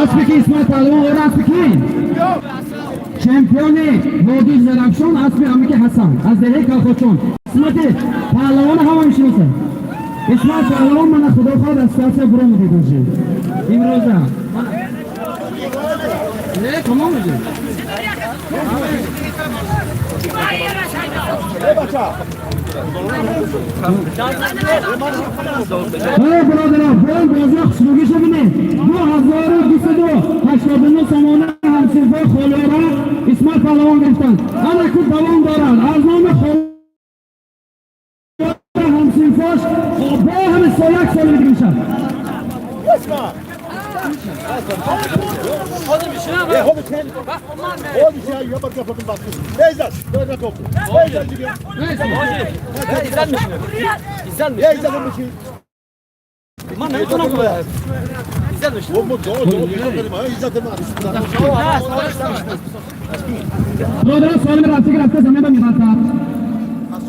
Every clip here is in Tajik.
Аспи ки Исмоил Паҳлавон ора, аспи ки чемпиони водии Зарафшон, аспи амики Ҳасан аз деҳаи Калхочон. Исмати Паҳлавона ҳама мешиносанд. Исмоил Паҳлавон мана, худо хоҳад, аз ситуация буромадед уже имрӯза. Не, тамом уже. Эй, бародарон, боин бозиро хушнугиша бинед. 2289 сомона ҳамсинфои Холиёра Исмоил Паҳлавон гирифтанд. Ана ку давом дорад. Аз номи Холиёра ҳамсинфош бо ҳами сояк соли дига мешавад. Бародарон, солим рафта рафта замин ба мехатад.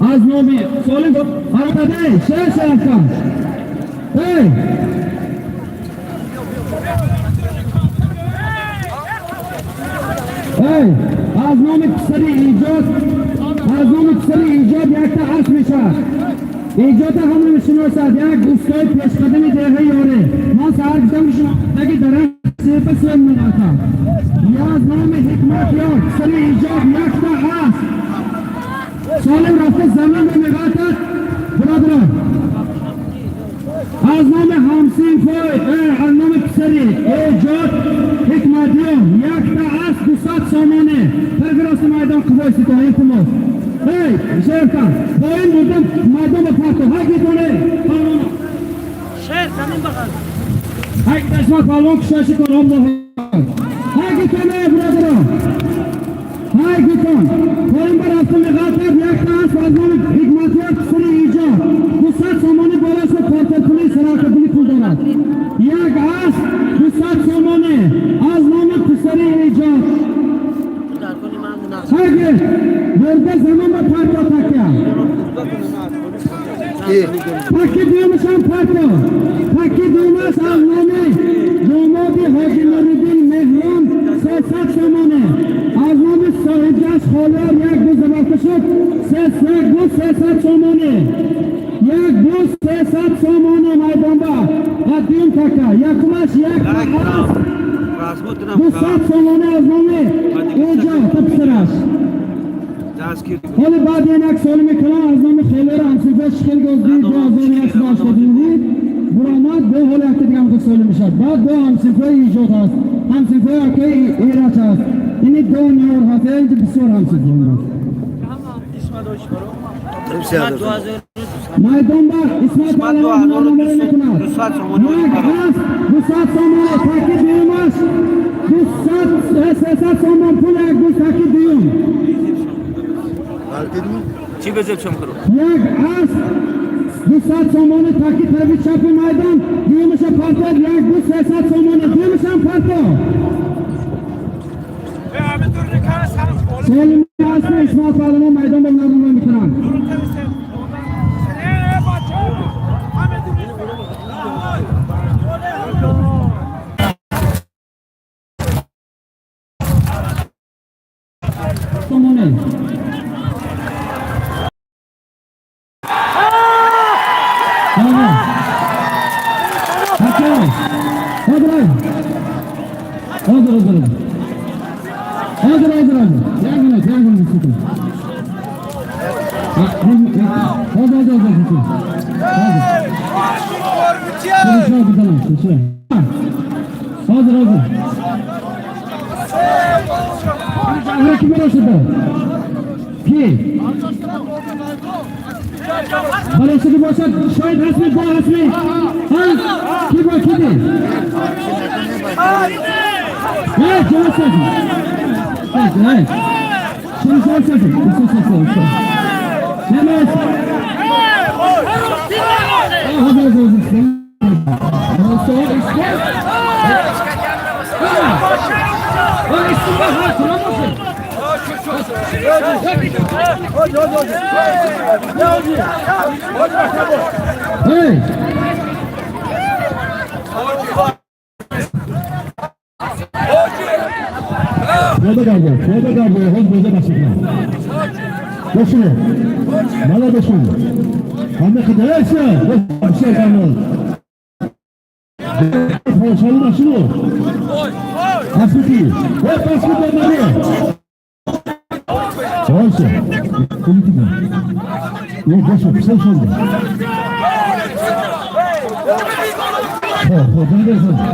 Аз номи солим ҳаракатай шер шерафкан. Эй! Эй! Аз номи писари Иҷод, аз номи писари Иҷод якта асп мешавад. Иҷода ҳама мешиносад, як устои пешқадами деҳаи Ёре. Ман саҳар гуфтам, ки шумо таги дарахт сепа сем мерафтам. Я аз номи Ҳикматёр, писари Иҷод, якта асп. Солим рафта замин ба меғалтад. Бародарон, аз номи ҳамсинфой, аз номи писари Эҷод Ҳикматёр якта асп, 200 сомоне. Тарафи рости майдон қуввои сито, илтимос. Эй, шеркан, бо ин бурдам майдон ба парто. Ҳагитоне, палвон. Шер, замин бағал. Ҳаг Исмоил Паҳлавон кушоиши кун, Аллоҳ. Ҳагитоне, бародарон. Ҳагитон. Поин ба рафта меғалтад якта асп аз номи Ҳикматёр, писари Иҷод. 200 сомони болош ба портопули саракабули пул дорад. Як асп, 200 сомоне аз номи писари Иҷод. Ҳаги бурда замин ба парто такя. Паки дуюмашам парто. Паки дуюмаш аз номи домоди Ҳоҷи Нуриддин Меҳрон, 300 сомоне. Аз номи соҳибҷаш Холиёр як ду забарта шуд. Як ду 300 сомоне. Як ду 300 сомоне майдонба. Дуюм така. Якумаш як асп. 200 сомоне аз номи Эҷод та писараш. Ҳоли баъд як соли мекунам аз номи Холиёр ҳамсинфош хел гозди 2189 буромад, бо ҳоли якта дига ҳам соли мешавад. Баъд бо ҳамсинфои Иҷод ҳаст. Ҳамсинфои акаи Эраҷ ҳаст. Ини Дониёр ҳаст. Инҷа бисёр ҳамсинфон ҳаст. Майдон ба Исмоил Паҳлавон ҳунарнамоӣ мекунад. Як асп, 200 сомон, таки дуюмаш 200, 300 сомон пул, як ду таки дуюм. Чӣ безеб шом куру? Як асп, 200 сомони, таки тарафи чапи майдон, дуюмаша партод, як ду 300 сомони, дуюмашам парто. Солими аспи Исмоил Паҳлавон майдон ба ҳунарнамоӣ мекунанд. Сомоне. Ага. Ака. Ҳозир, ҳозир, ҳозир. Ҳозир, ҳозир, ҳозир. Як минут, як минут секунд. Ҳозир, ҳозир, ҳозир, секунд. Ҳозир. Шумо бизанам, шумо. Ҳозир, ҳозир. Ҷаҳра ки барошида? Ки? Барошида бошад, шояд ҳасми бо ҳасми. Ҳа? Ки бо ки ди? Эй, ҷавоб созӣ. Эй, шумо ҷавоб созӣ. Исо, исо, исо. Намаз. Ҳозир, ҳозир, ҳозир. Исо, исо. Исо, ҳа, кунам бошад. Hadi hadi hadi. Ne hadi? Hadi bakalım. Эй! Худо гарде, ҳоз боза басикна. Бошине. Мала бошин. Ҳама худа эса. Бошин камол. Шалу машину. Асити. Ой, паску бомбаре. Ойса. Политика. Ой, бошу, писал шонда. Хо, хо, ҷангар хон.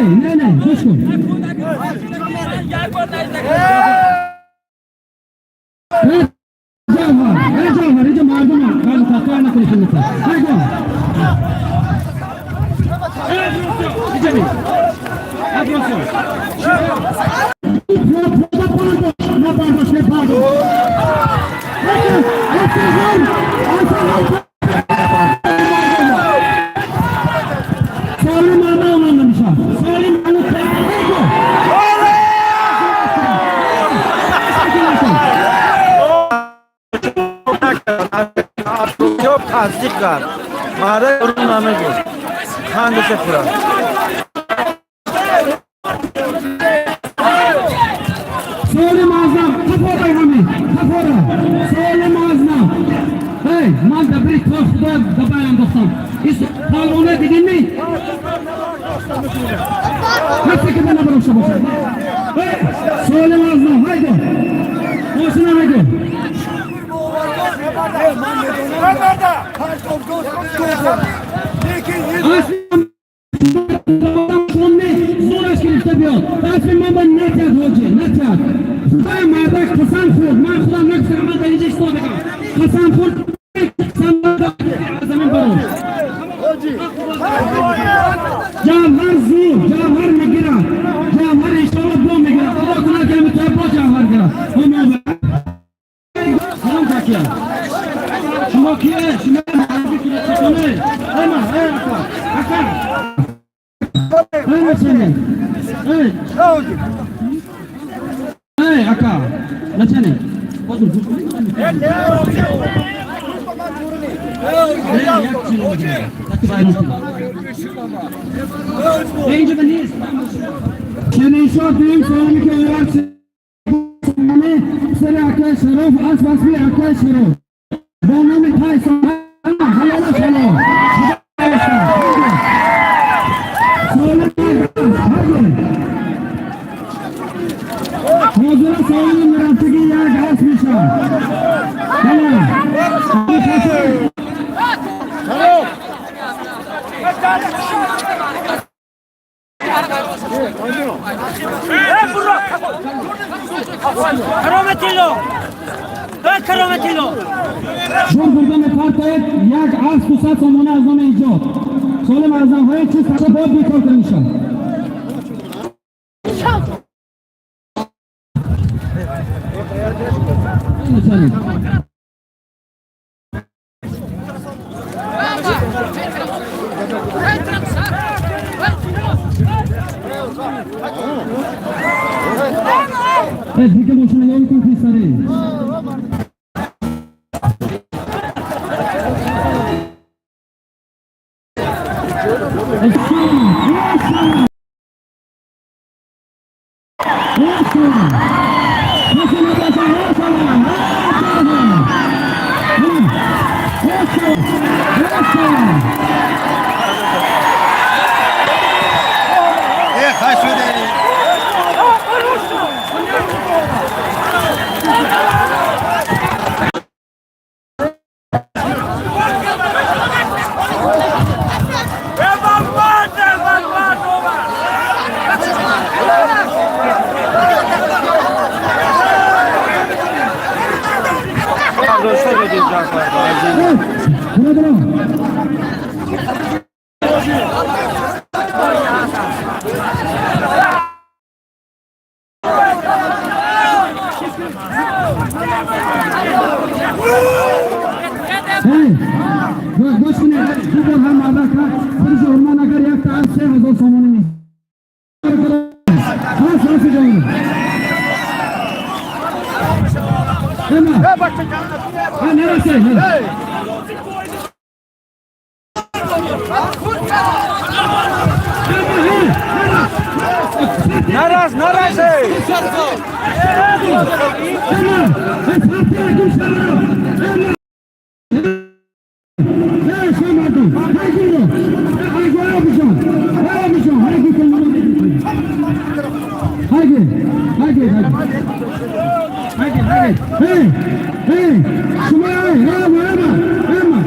Не, не, гӯш кун. Эй, Ҷавҳар, эй, Ҷавҳар, инҷа мардум такрор накунӣ хидмата. Нагӯ. Инҷа би. Абросо. На бардошт, не бардошт. Соли мана омада мешавад. Соли мана бигӯ. Ҷоб тасдиқ кард. Мардак рӯ намегуфт. Хандаше хӯрад. Соли мазам, қафора ҳами, қафора. Соли мазам. Эй, ман дабри то худо дабай андохтам. Ис палвона дидин ми? Ҳафте ки набарошта бошад. Эй, соли мазам, ҳайдо. Бошина ҳайдо. Зӯраш гирифта биёд. Дасти ман ба натяд, ҳоҷӣ, натяд. Худои мардак қасам хӯрд. Ман худам нагуфтам, ман дар инҷа истодагам. Қасам хӯрд, аз замин барош. Ҷавҳар зур, ҷавҳар мегирад. Ҷавҳар иншоалло бо мегирад. Худо кунад, ки ҳами бо ҷавҳар гирад. Салом такия. Шумо кие? Шумо маъруфи кунед. Ама, эй ака. Ака. Эй начальник. Эй. Эй ака. Начальник. Шанишо дуюм савоме ки овард сари акаи Шароф аст, васфи акаи Шароф бо номи Тайсон. Ҳалолаш ҳалол. Ҳозира саволи мурафтагӣ як аст мешавад. Кароматилло! Эй, Кароматилло! Чун бурда мепартоед як асп 200 сомона аз номи иҷод. Солим азамҳои чиз боз бекор кунед иншоалло. Начальник. Э, дига мошина ён кун писаре. Бардошта додед Ҷаъфар. Бародарон, эй, гӯш кунед, ду бор ҳам мардак худашо ҳурмат накард, якта аз 3000 сомонӣ меш. Хас, хас, ҷавон. Эма. А, нарасе. Нарас, нарас, эй! Эма, эй, фатиҳа кун шараф. Эма. Эй, шумо мардум, ҳай гиро. Ҳай го, абиҷон. Ҳай абиҷон, ҳай ги кун. Ҳай ги, ҳай ги, ҳай ги. Ҳай ги, ҳай ги. Эй, эй, шумо, эй, эма, эма, эма.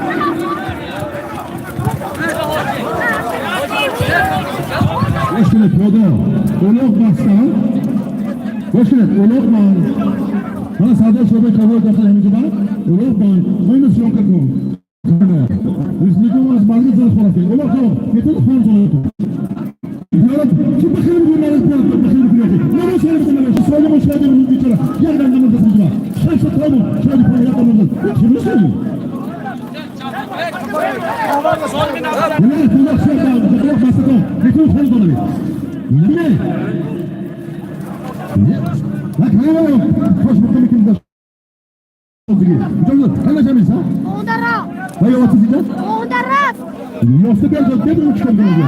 Гӯш кунед, пиёда. Улоқ бастан. Гӯш кунед, улоқ банд. Мана сардор шӯъбаи корҳои дохили ҳаминҷо банд. Улоқ банд. Мо съёмка кун. Республика аз мардум зад хорафт. Улоқ ҷон, метавонӣ хон зона кун. Пиёда, чӣ бахил мегӯӣ, ман бахил мекунӣ? Намоз шариф намоз. Солим шоди бечора. Як дам намоз инҷо. Шаш та тамом. Шоди панҷ як намоз. Чӣ мешавӣ? Не, улоқ шоди, улоқ бастан. Метавонӣ хон зона. Не. Не. خوش بکنی که دیگه همه جمعی سا؟ و یا وقتی دیگه؟ یافته بیاد بدون چکن دیگه.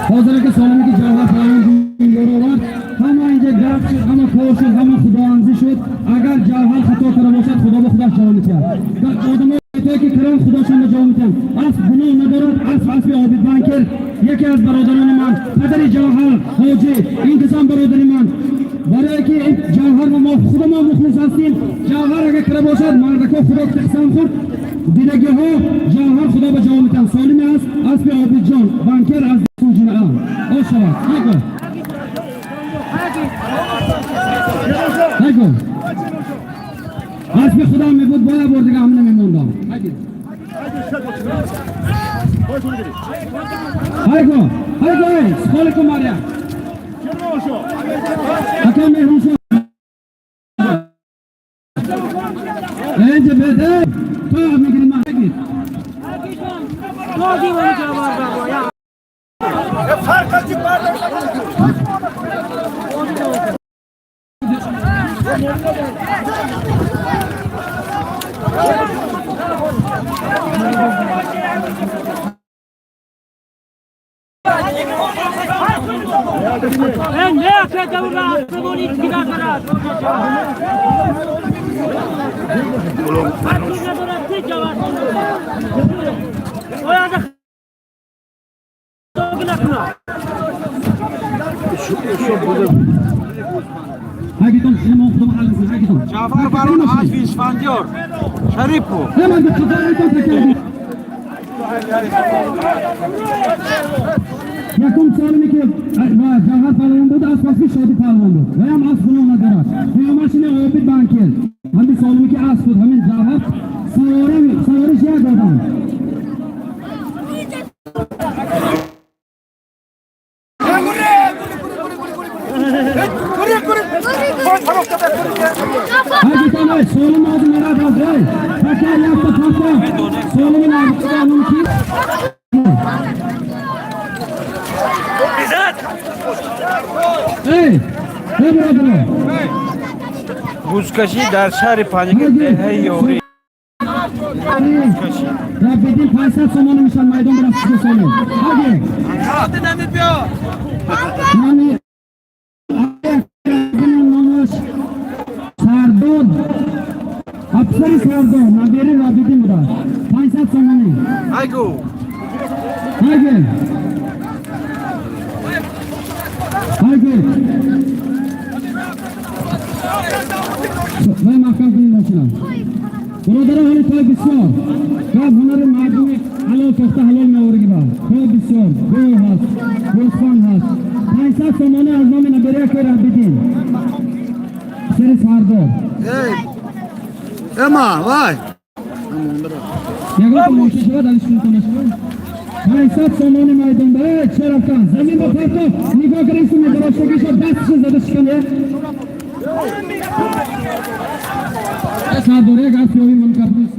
حاضر که سالمی که جوهر پهلوان آورد، همه اینجا گپ شد، همه کار شد، همه خداوندی شد. اگر جوهر خطا کرده باشد، خدا به خودش جواب می‌دهد. آدمایی که کران خداشان به جواب می‌دهند. اسب گناه ندارد، اسب اسب عابد بانکر یکی از برادران من، پدر جوهر حاجی، این کسان برادر من. برای که این جوهر ما خود ما مخلص هستیم. جوهر اگر کرده باشد، مردکا خدا قسم خورد. دیدگی ها جوهر خدا به جواب می‌دهند. سالم است اسب عابد جان بانکر از سوجنه آن شود. نگو نگو اسب خدا می بود باید بردگه هم نمیموندم. هایگو هایگو سخال کن ماریا حکم مهرون شد. اینجا بده تو میگیری من بگیر. جعفر برون عاطفی اسفندیار شریپو. یکم سالمی که جوهر پهلوان بود، از پس شادی پهلوان بود و هم از گناه ندارد. قیامش اینه عابد بانکر همین سالمی که از بود، همین جوهر سوارش یک آدم. هرگیتان سالم آدم مرد از رای پکر یک تا پکر سالم نرد کی ای ای برادر. بوزکشی در شهر پنجگه دهه یوری. ربیدین 500 سومانی میشن میدان برم سالم. هرگی نامی سردار افسر سردار نبیری رابطی بوده 500 سومانی. ایگو هرگی هرگی وای محکم کنیم ماشینم. برادران حالی پای بسیار گفت هنر مردمی حلال ساخته حلال میآورگی با پای بسیار گوه هست گوسفند هست. 500 سومانی از نام نبیری که رابطین سر سردار. Ema, vai. Ягон тамоша шавад, алиш кунтон нашавад. 500 сомони майдон ба Шарафхан. Замин ба партоф. Нигоҳ кунед, су медароштагиша дастша зада шикане. Сардор як асёви мункафрус.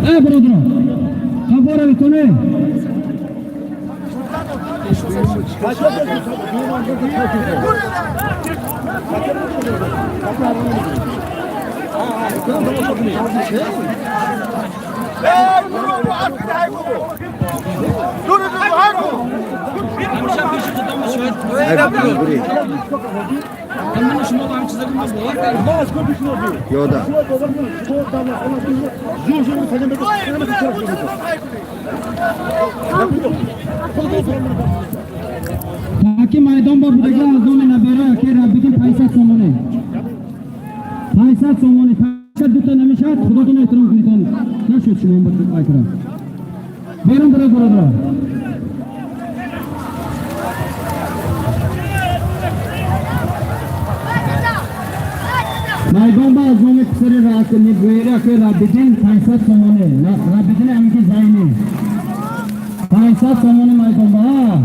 Э, бародаро, қафора битоне. Yoda. Таки майдон ба будаги аз номи набера ки Рабидин 500 сомоне. 500 сомоне. 500 дута намешавад, худотон эҳтиром кунитон. Нашуд шумо ба айкра. Берун барад, бародаро. Майдон ба аз номи писари набера ки Рабидин 500 сомоне. Рабидин ҳамин ки зайни. 500 сомоне майдон ба.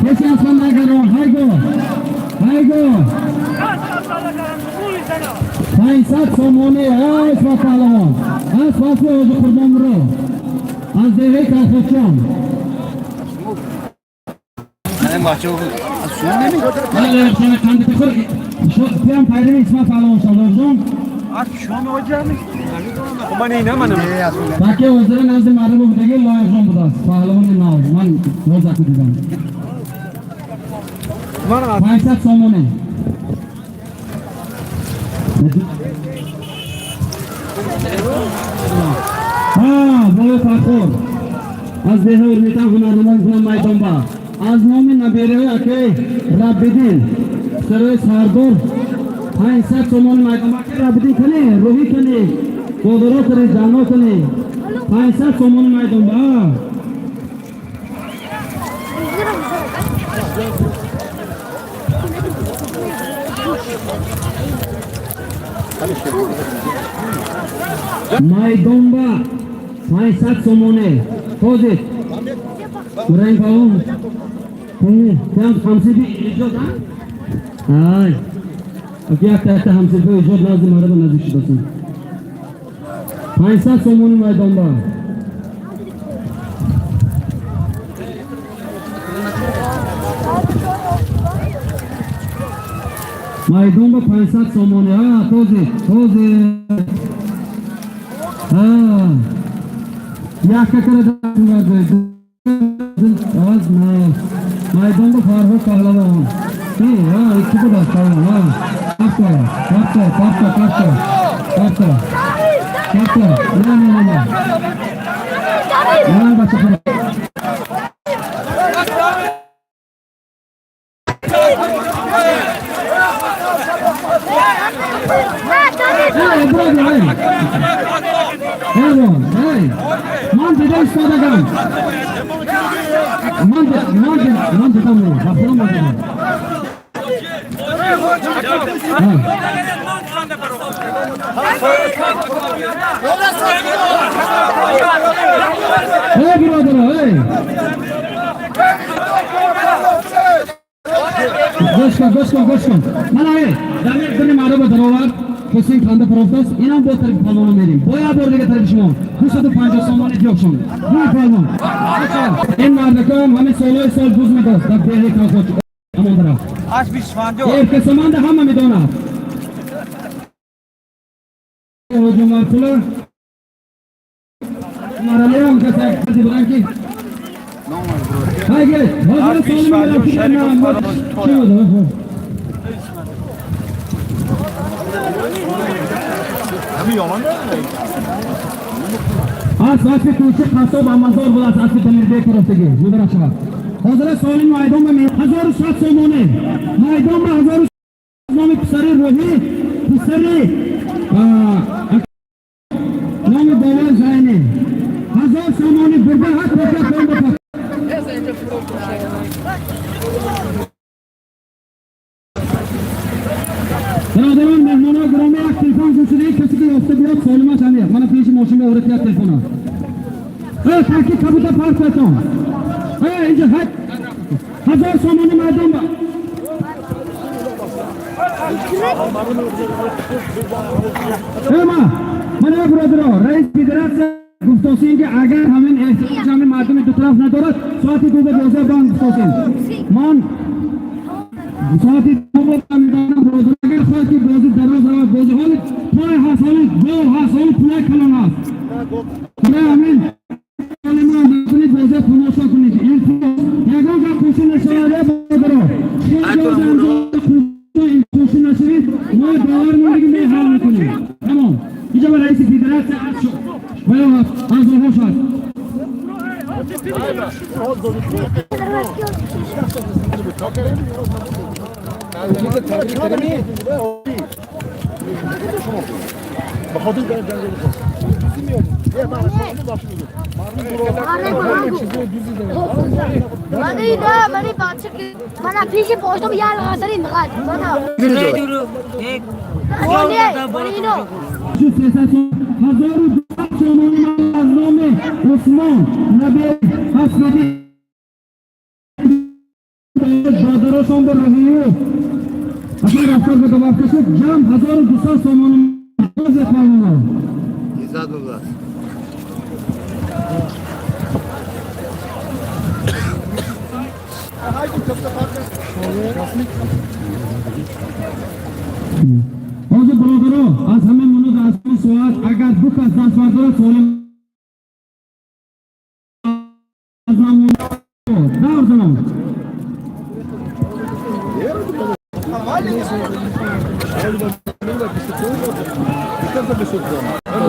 Каси аз ман нагаро, ҳайго. Ҳайго. 500 сомоне, ай Исмат паҳлавон. Аз фасли Ҳоҷи Қурбонро. Аз деҳаи Калхочон. Пиам пайрави Исмат паҳлавон шалорҷон. من اینا منم. Баке ҳозира назди мардуми будаги Лоиқҷон будааст. Паҳлавони нав. Ман ҳозаку дидам. 500 сомоне. Ҳа, боё Фархор. Аз деҳаи Урмитан ҳунарнамои кунам майдонба. Аз номи набераҳои акаи Раббидин, писарои Сардор 500 сомони майдонба. Акаи Раббидин кане, рӯҳӣ кане, додаро кане, ҷанно кане. 500 сомони майдонба. Майдонба 500 сомоне. Ҳозир. Мураим палвон. Там ҳамсифи иҷод, а? Ай. Аки якта якта ҳамсифи иҷод назди мардума наздик шудасин. 500 сомони майдонба. Майдонба 500 сомоне. А, ҳозир, ҳозир. А. Якка кара даст аз майдонба Фарҳод паҳлавон. Ки, а, икки будааст паҳлавон. А. Кафта, кафта, кафта, кафта. Кафта. Кафта. Не, не, не, не. Не, бача худо. Эй, бродер, эй. Эй, эй. Ман дида истодагам. Ман ман ман дидам, ба худо ман дидам. Эй, бародаро, эй. Гӯш кун, гӯш кун, гӯш кун. Мана эй, дамир дуни мардума даровард. Ҳусейн ханда парофтааст. Инам бо тарафи палвона мерим. Бо як бор дига тарафи шумо. 250 сомони диёкшон. Буи палвон. Ин мардакам ҳамин солҳои сол буз медост дар деҳаи Калхоч. Ҳамон тараф. از 25. Эркасаманда ҳама медонад. Ҳоҷи Умарқула Умаралиам касе касе буданд ки Ҳай гелед. Ҳозир солими мерафтид, чӣ буд? Аз аспи кӯчи қассоб Амазор будааст, аспи Дамирбек рафтагӣ. Муборак шавад. Ҳозира солим майдон ба 1100 сомоне. Майдон ба 1000. Номи писари Рӯҳӣ, писари номи бобои Зайнӣ, 1000 сомонӣ бурда ҳат пока кон ба. Бародарон, меҳмонҳо гиромӣ, як телефон гум шуда, касе ки ёфта биёд, солимаш амиқ мана пеши мошин овард як телефона. Э, таки кабута партоятон. Э, инҷа ҳат 1000 сомонӣ майдон ба. Эма мана, бародаро, раис федератсия гуфтосем, ки агар ҳамин эҳтиёҷ ҳамин мардуми ду тараф надорад, соати 2 ба бозор банд гуфтосем. Ман соати 2 медонам, бародар, агар хоҳад, ки бозӣ дароз равад, бозӣ ҳоли пой ҳаст, ҳоли гов ҳаст, ҳоли пулай калон ҳаст. Барои ҳамин кунед, бозиро тамошо кунед. Илтимос, ягон гап қӯшин нашавад, бародаро. Қӯшин нашавед, мо бовар мондагӣ меҳал мекунем. Тамом. Инҷа ба раиси федератсия ва ё аъзоҳош ҳаст. Мани бача, мана пеши поштам яр ғазари миғад мана. Оне, 1200 сомонӣ аз номи Усмон Наби Ҳаснади бародарошон ба Роҳию аслан рафтор ба добавка шуд, ҷамъ 1200 сомонӣ. Палвоно. Изадулла. Ҳозир, бародаро, аз ҳамин минут, аз ҳамин соат, агар ду кас даст бардорад, солим аз давр занам.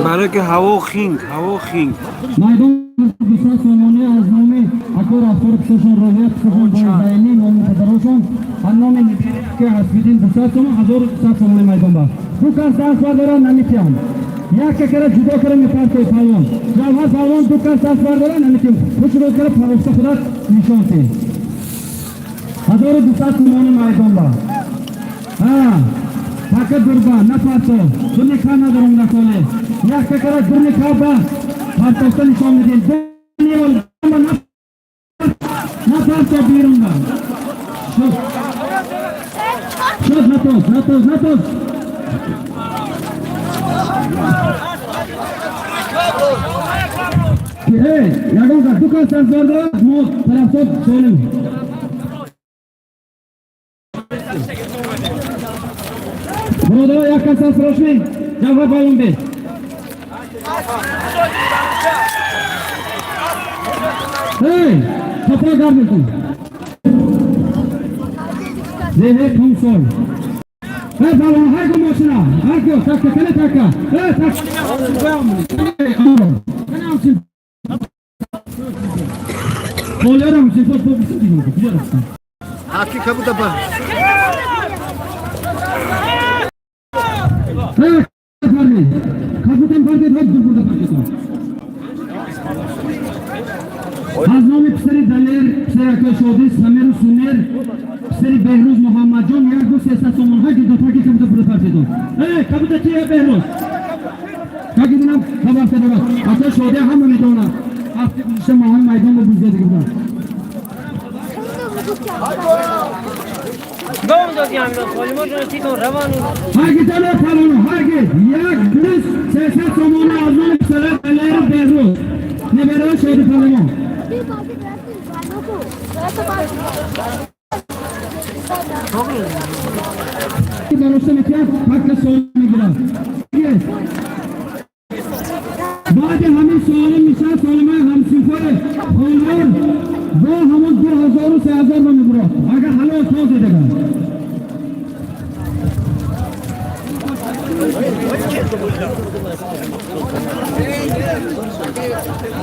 Барои ки ҳаво хинг, ҳаво хинг. Майдон 200 сомонӣ аз номи ако Рафтори, писаршон Роҳия, писаршон Боизайнӣ, номи падарошон аз номи ки Ҳасбиддин 200 сомон, 1200 сомонӣ майдон ба. Ду кас даст бардорад, наметиҳам. Яке кара ҷудо кара мепартои палвон Ҷавҳар палвон. Ду кас даст бардорад, наметиҳам. Хуш рӯз кара парофта худат нишон тиҳ. 1200 сомонӣ майдон ба. Така дурба напарто, дурни ка надорам наколе. Яке кара дурни ка ба партофта нишон медиҳем. Напарто берун ба. Шуд, шуд, натоз, натоз, натоз. Эй, ягон кас, ду кас даст бардорад, мо тарафдор солим. Бародаро, як кас даст рошми Ҷавҳар палвон бе. Эй, топро гар мекун. Зеҳе консол. Эй, палвон, ҳар ку мошина, ҳар ку, така, кане така. Эй, така. Кане амчин. Болярам, сифат бо бисо дигар, куҷо рафтан? Хаки кабута ба. Эй, парди. Кабутан парди, ҳод дур бурда партитон. Аз номи писари Далер, писари акои Шодӣ, Самиру Сумер, писари Беҳрӯз Муҳаммадҷон, 1300 сомон. Ҳаги до таки кабута бурда партитон. Эй, кабута чия, Беҳрӯз? Таки динам хабар дорад. Акои Шодӣ ҳама медонад. Ҳафти гузашта маҳои майдон ба бузда дига буданд. Дом додӣ ҳамино солимошона титон равану. Ҳаги дало палоно, ҳаги 1300 сомона аз номи писари Далеру Беҳрӯз. Небераи Шоди палавон. Барошта метиҳад, пакка суол мегирад. Баъди ҳамин суоле мешавад, солимаи ҳамсинфои Холёр бо ҳамон 2000-у 3000 ба мебурад. Агар ҳалол тозе даган.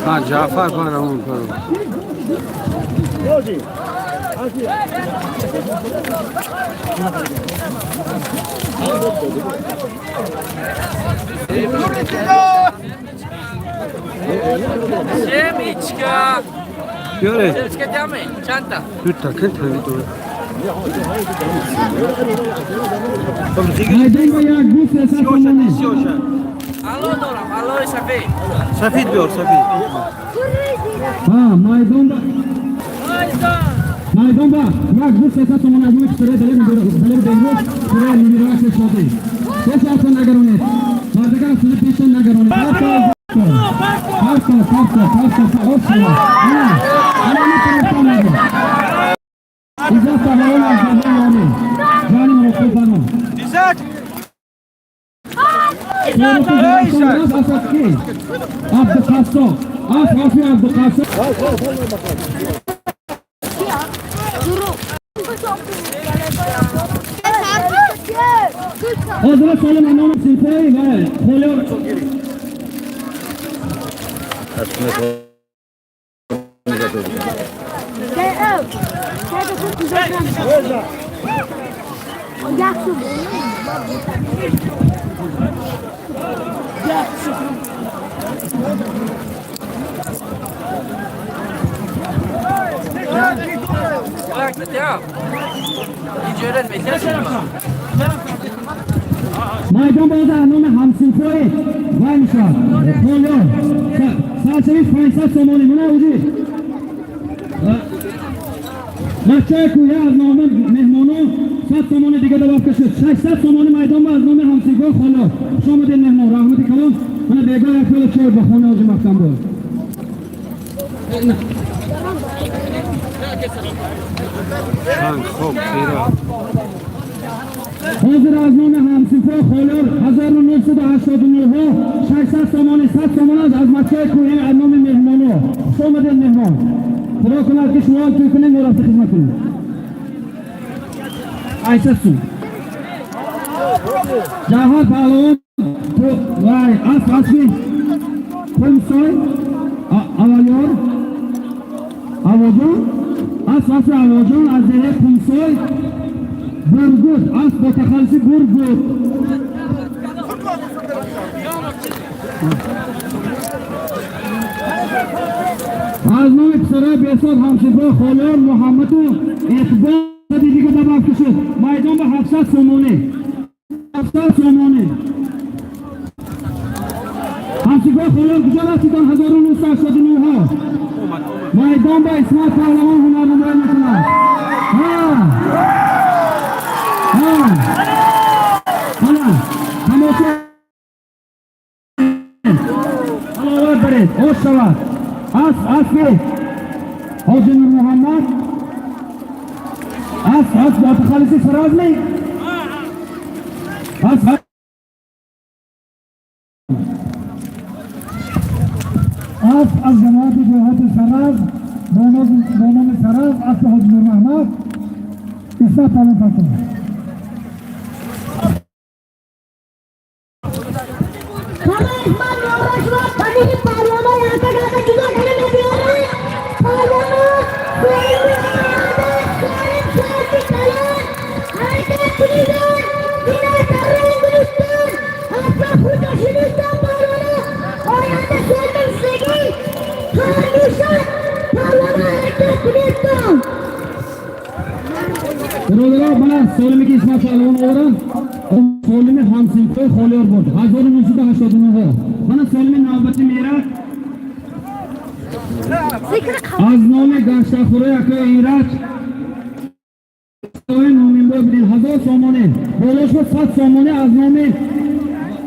Ҳа, Ҷаъфар парамон паро. Семечка. Биёре. Семечка даме. Чанта. Дута кин тавидо. Майдон ба як гу 300 сомонӣ. Алло дорам, алло сафед. Сафид биёр, сафид. Ҳа, майдон ба майдон ба як гу 300 сомонӣ аз номи писараи Далер Далер Беҳрӯз, писараи Нурираи Шошодӣ. Пеш ҳастон нагаронед. Мардакам сузи пештон нагаронед. Ҳафта, ҳафта, ҳафта, ҳафта, ҳафта. Ана, ана метавонам мегӯям. Иззат паҳлавон аз Баҳром Ёрӣ. Ҷони муроқиб фармон. Иззат! Абдуқассоб. Аф афи Абдуқассоб. Ҳозира солим амонов синфои ва Холиёр. Майдон боз аз номи ҳамсинфои вай мешавад. Холиёр. Саршавиш 500 сомонӣ. Мана уҷи. Бачаи кӯя аз номи меҳмонон 100 сомонӣ дига добавка шуд. 600 сомонӣ майдон ба аз номи ҳамсинфои Холиёр. Хуш омадед, меҳмон, раҳмати калон. Мана бегоҳ як пиёла чой ба хонаи ҳоҷи маҳкам буд. Санг, хок, хира. Ҳозир аз номи ҳамсинфои Холиёр 1989 600 сомонӣ, 100 сомон аз бачаи кӯҳӣ аз номи меҳмоно. Хуш омадед, меҳмон. Худо кунад, ки шумо тӯй кунед, мо рафта хизмат кунем. 800 сум. Ҷавҳар паҳлавон вай асп аспи Қумсой Авалёр Авоҷон, асп аспи Авоҷон аз деҳаи Қумсой, Бургут, асп бо тахаллуси Бургут. Аз номи писараи бесод ҳамсинфои Холиёр Муҳаммаду Иқбол дига добавка шуд. Майдон ба 700 сомонӣ. 700 сомонӣ. Ҳамсинфои Холиёр куҷо рафтидон 1989? Майдон ба Исмат паҳлавон ҳунарнамоӣ мекунад. Ҳа. Ҳа. Ана, тамошо. Аловат баред, ош шавад. Асп аспи Ҳоҷи Нурмуҳаммад. Асп асп бо тахаллуси Саразми. Асп Асп аз ҷамоати деҳоти Сараз бо номи Сараз, аспи Ҳоҷи Нурмуҳаммад, Исмат паҳлавон пасанд. Birodarlar, mana Solimiki Ismat pahlavon o'g'ri Solimi ҳамсинфои Холиёр буд. 1989. Mana Солими навбати мерак аз номи гаштахӯраи акои Ираҷ номинбой бидин 1000 сомонӣ. Боло шуд 100 сомонӣ аз номи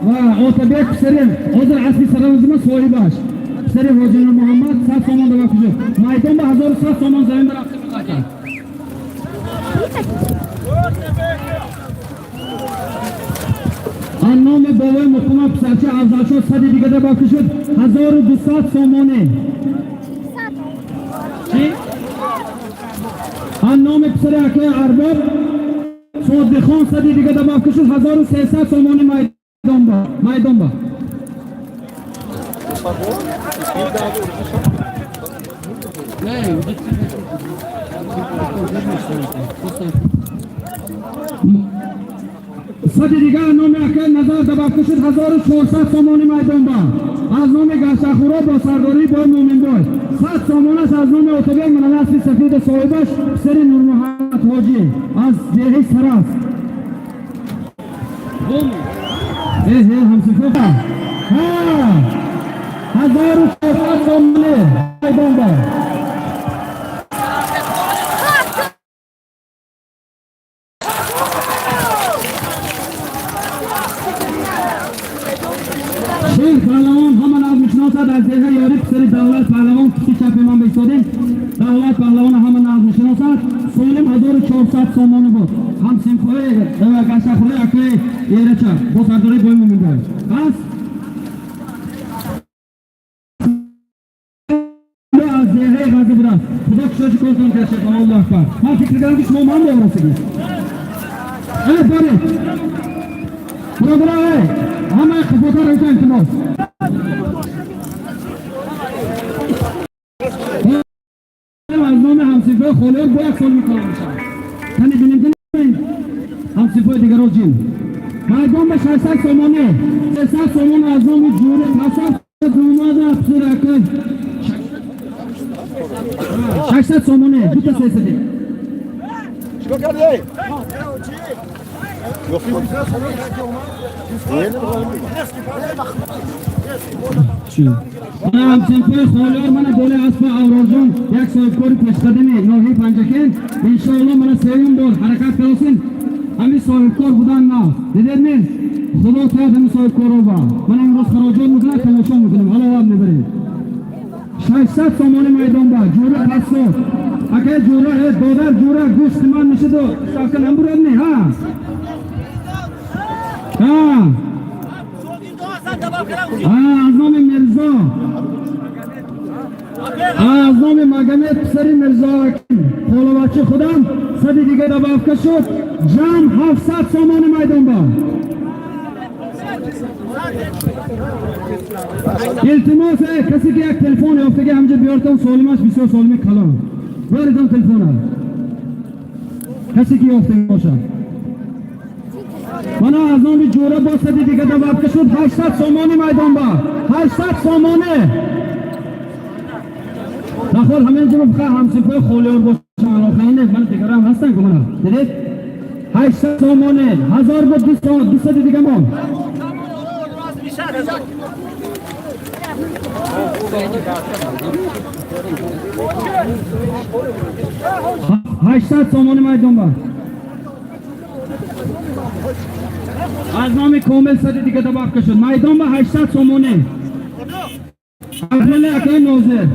ва Отабек писари ҳозир аспи саравзима соҳибаш. Писари Ҳоҷи Нурмуҳаммад 100 сомон добавка шуд. Майдон ба 1100 сомон замин рафта меқатад. Аз номи бобои муқима писарча Афзалшо сади дига добавка шуд 1200 сомонӣ. Чӣ? Аз номи писари акои Арбоб Содиқхон сади дига добавка шуд 1300 сомонӣ майдон ба. Майдон ба. Сади дигар номи акай Назар добавка шуд, 1400 сомонӣ майдонба, аз номи Гаштахӯро бо сардории бой Муминбой. 100 сомонаш аз номи Отобек, мананаси сафида, соҳибаш писари Нурмуҳаммад Ҳоҷӣ аз деҳи Сарас. Эҳе, ҳамсифо, 1400 сомонӣ майдонба. Шер Паҳлавон, ҳама нағз мешиносад, аз деҳа Ёри, писари Давлат Паҳлавон. Кишти чапи ман бистодем, Давлат Паҳлавона ҳама нағз мешиносад. Солим 1400 сомонӣ буд. Ҳамсинфои гаштахӯраи акаи Ерача бо сардории бой Муминбой ҳаст аз деҳаи Ғазӣ будааст. Худо кушоши кортон кашад. Аллоҳу акбар! Ман фикр кардам, ки шумо ман боварасигӣ. Э, боред, бародаро, э, ҳамаи қифотар эта, илтимос. Аз номи ҳамсифои Холиёр бо як сол мекалон мешавад. Тани бинем, ҳамсифои дигаро ҷин. Майдон ба 600 сомонӣ, 300 сомон аз номи Ҷури Ҳасан омада, писарака, 600 сомонӣ, дута сесади. چیکار کردی؟ Мана ҳамсинфои Холиёр, мана болои аспа Аврорҷон, як соҳибкори пешқадами ноҳияи Панҷакент. Иншоалло, мана сеюм бор ҳаракат кардосин. Ҳамин соҳибкор будан на дидедми, Худо тоят ҳамин соҳибкорро ба мана имрӯз хароҷот мекунад, тамошо мекунем, ҳаловат мебарем. 600 сомонӣ майдон ба Ҷура Қассоб. Акай Ҷура, э додар Ҷура, гӯшти ман мешуду ставка намбурад ми? Ҳа, ҳа, аз номи Мирзо, аз номи Магомед, писари Мирзо Аким, холовачи худам, сади дига добавка шуд, ҷамъ 700 сомони майдон ба. Илтимос, э, касе ки як телефон ёфтаги, ҳамҷа биёртон. Солимаш бисёр солими калон. Биёритон телефона, касе ки ёфтаги бошад. Мана аз номи Ҷура бо сади дига добавка шуд, 800 сомони майдон ба, 800 сомоне. Нахол, ҳамин ҷо фақат ҳамсифои Холиёр бошанд, охирин нест, ман дигарам ҳастанд ку. Мана дидед, 800 сомоне, 1000 буд, 200 дига монд. 800 сомони майдон ба, аз номи Комил сади дига добавка шуд, майдон ба 800 сомоне. Ахмали акаи Нозир,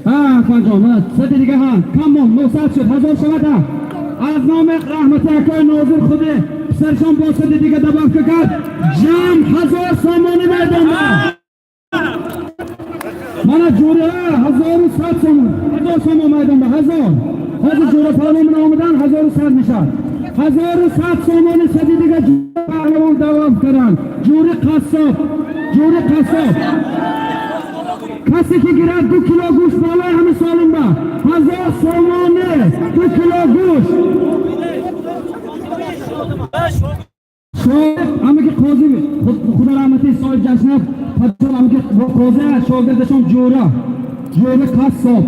ҳа, Акмалҷон, сади дига, ҳа, кам монд, 900 шуд, 1000 шавад. Ҳа, аз номи Раҳмати акаи Нозир, худи писаршон бо сади дига добавка кард, ҷамъ 1000 сомони майдон ба. Мана Ҷура, 1100 сомон, 1000 сомон майдон ба, 1000. Ҳозир Ҷура паҳлавон омадан, 1100 мешавад. 1100 сомони, сади дига паҳлавон давом карданд. Ҷури Қассоб, Ҷури Қассоб. Касе ки гирад, 2 кило гӯшт болои ҳами солим ба, 1000 сомоне, 2 кило гӯшт. Шоҳиб ҳамаки қозӣ, Худо раҳмати соҳиб ҷашнаб падашон, ҳамаки қозӣ, шогирдашон Ҷура, Ҷури Қассоб,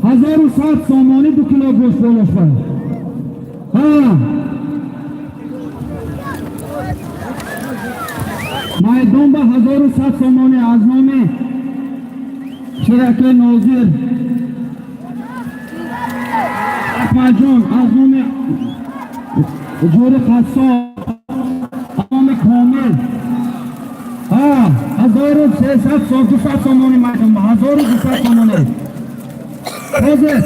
1100 сомонӣ, 2 кило гӯшт болош ба. Ҳа, майдон ба 1100 сомонӣ, аз номи ширакаи Нозир Акмалҷон, аз номи Ҷури Қассоб, аз номи Комил. Ҳа, 1300, 200 сомонӣ майдон ба, 1200 сомонӣ. Ҳозир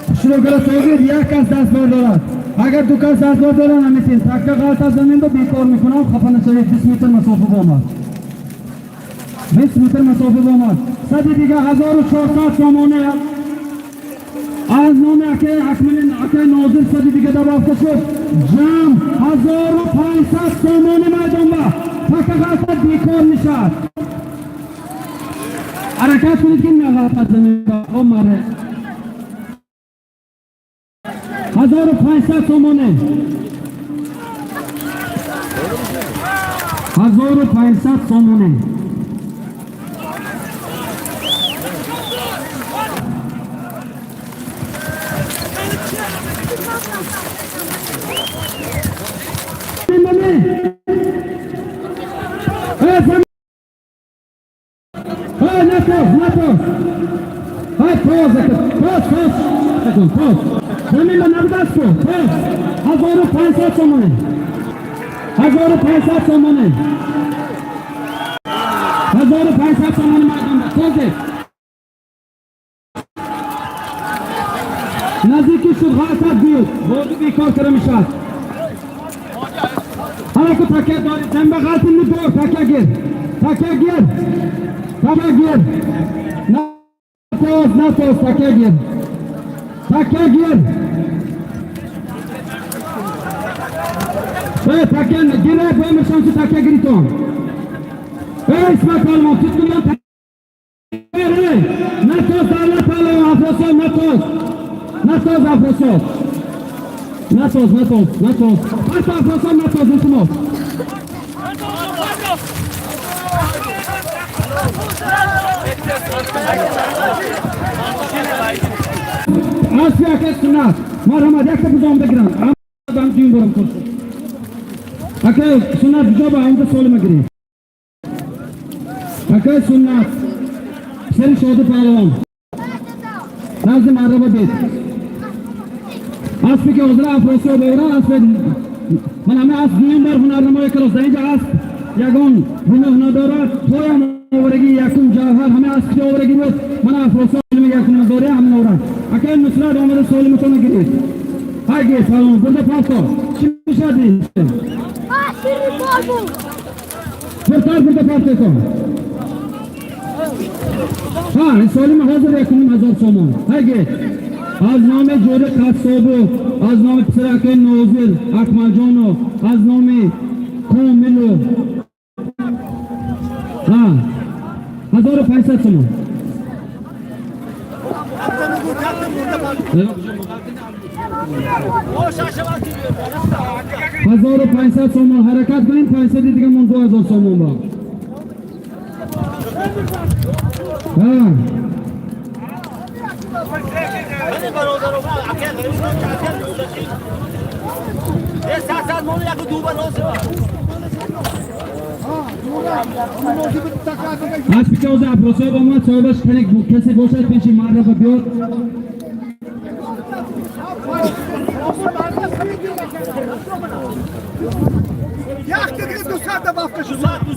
хушрӯгара согир, як кас даст бардорад. Агар ду кас даст бардоранд, наметин. Такка ғалта замин ба, бекор мекунам, хафа нашавед. 20 метр масофа бомад, 20 метр масофа бомад. Сади дига, 1400 сомонӣ, аз номи акаи Акмалин, акаи Нозир, сади дига добавка шуд, ҷамъ 1500 сомонӣ майдон ба. Такка ғалта, бекор мешавад. Ҳаракат кунед, ки нағалта замин ба. О, маре. 1500 сомонӣ. 1500 сомонӣ. زمین به نبود کن. 1500 سامانه. 1500 سامانه. 1500 سامانه مردم تازه نزدیکی شد غلطت بود بازی بیکار کرده میشد. حالا که تکیه دارید زمین به غلطی میدور. تکیه گیر، تکیه گیر، تکیه گیر. نتوز نتوز، تکیه گیر، تکیه گیر. تکیه گیره با میشم که تکیه گیریتون. اسمت پهلوان tuttum lan. نتوز دولت پهلوان افراسیاب نتوز نتوز افراسیاب نتوز نتوز نتوز حتی افراسیاب نتوز التماس. آسیا که سنت مرحمت یک تا بزام بگیرن آدم دیم برم کنسو اکه سنت بجا با اینجا سوال مگیری. اکه سنت سر شادی پهلوان نزد مرحبا بید. اسبی که حضور افراسیاب ایران اسب من همه اسب دویم بار هنرنمای کلاس در اینجا اسب یگان گناه ندارد. تویم آورگی یکم جوهر همه اسب که آورگی بود من افراسیاب یکم نداره همین آورد. اکه نصرت آمده سالمتون گیرید. های گیر پهلوان برده پاستا چی میشدی؟ برتر برده پاستا کن. ها این سالم حاضر 1500 سومان. های گیر از نام جوره قصابو، از نام پسرک نوزل اکمل جانو، از نام کاملو. ها 1500 سومان. 1500 سومان. حرکت کنیم 500 دیگه من 2000 سومان با. ها اسبی که اوزه افراسیاب آمد صاحبش کنک کسی باشد پیش مرد را بیاد.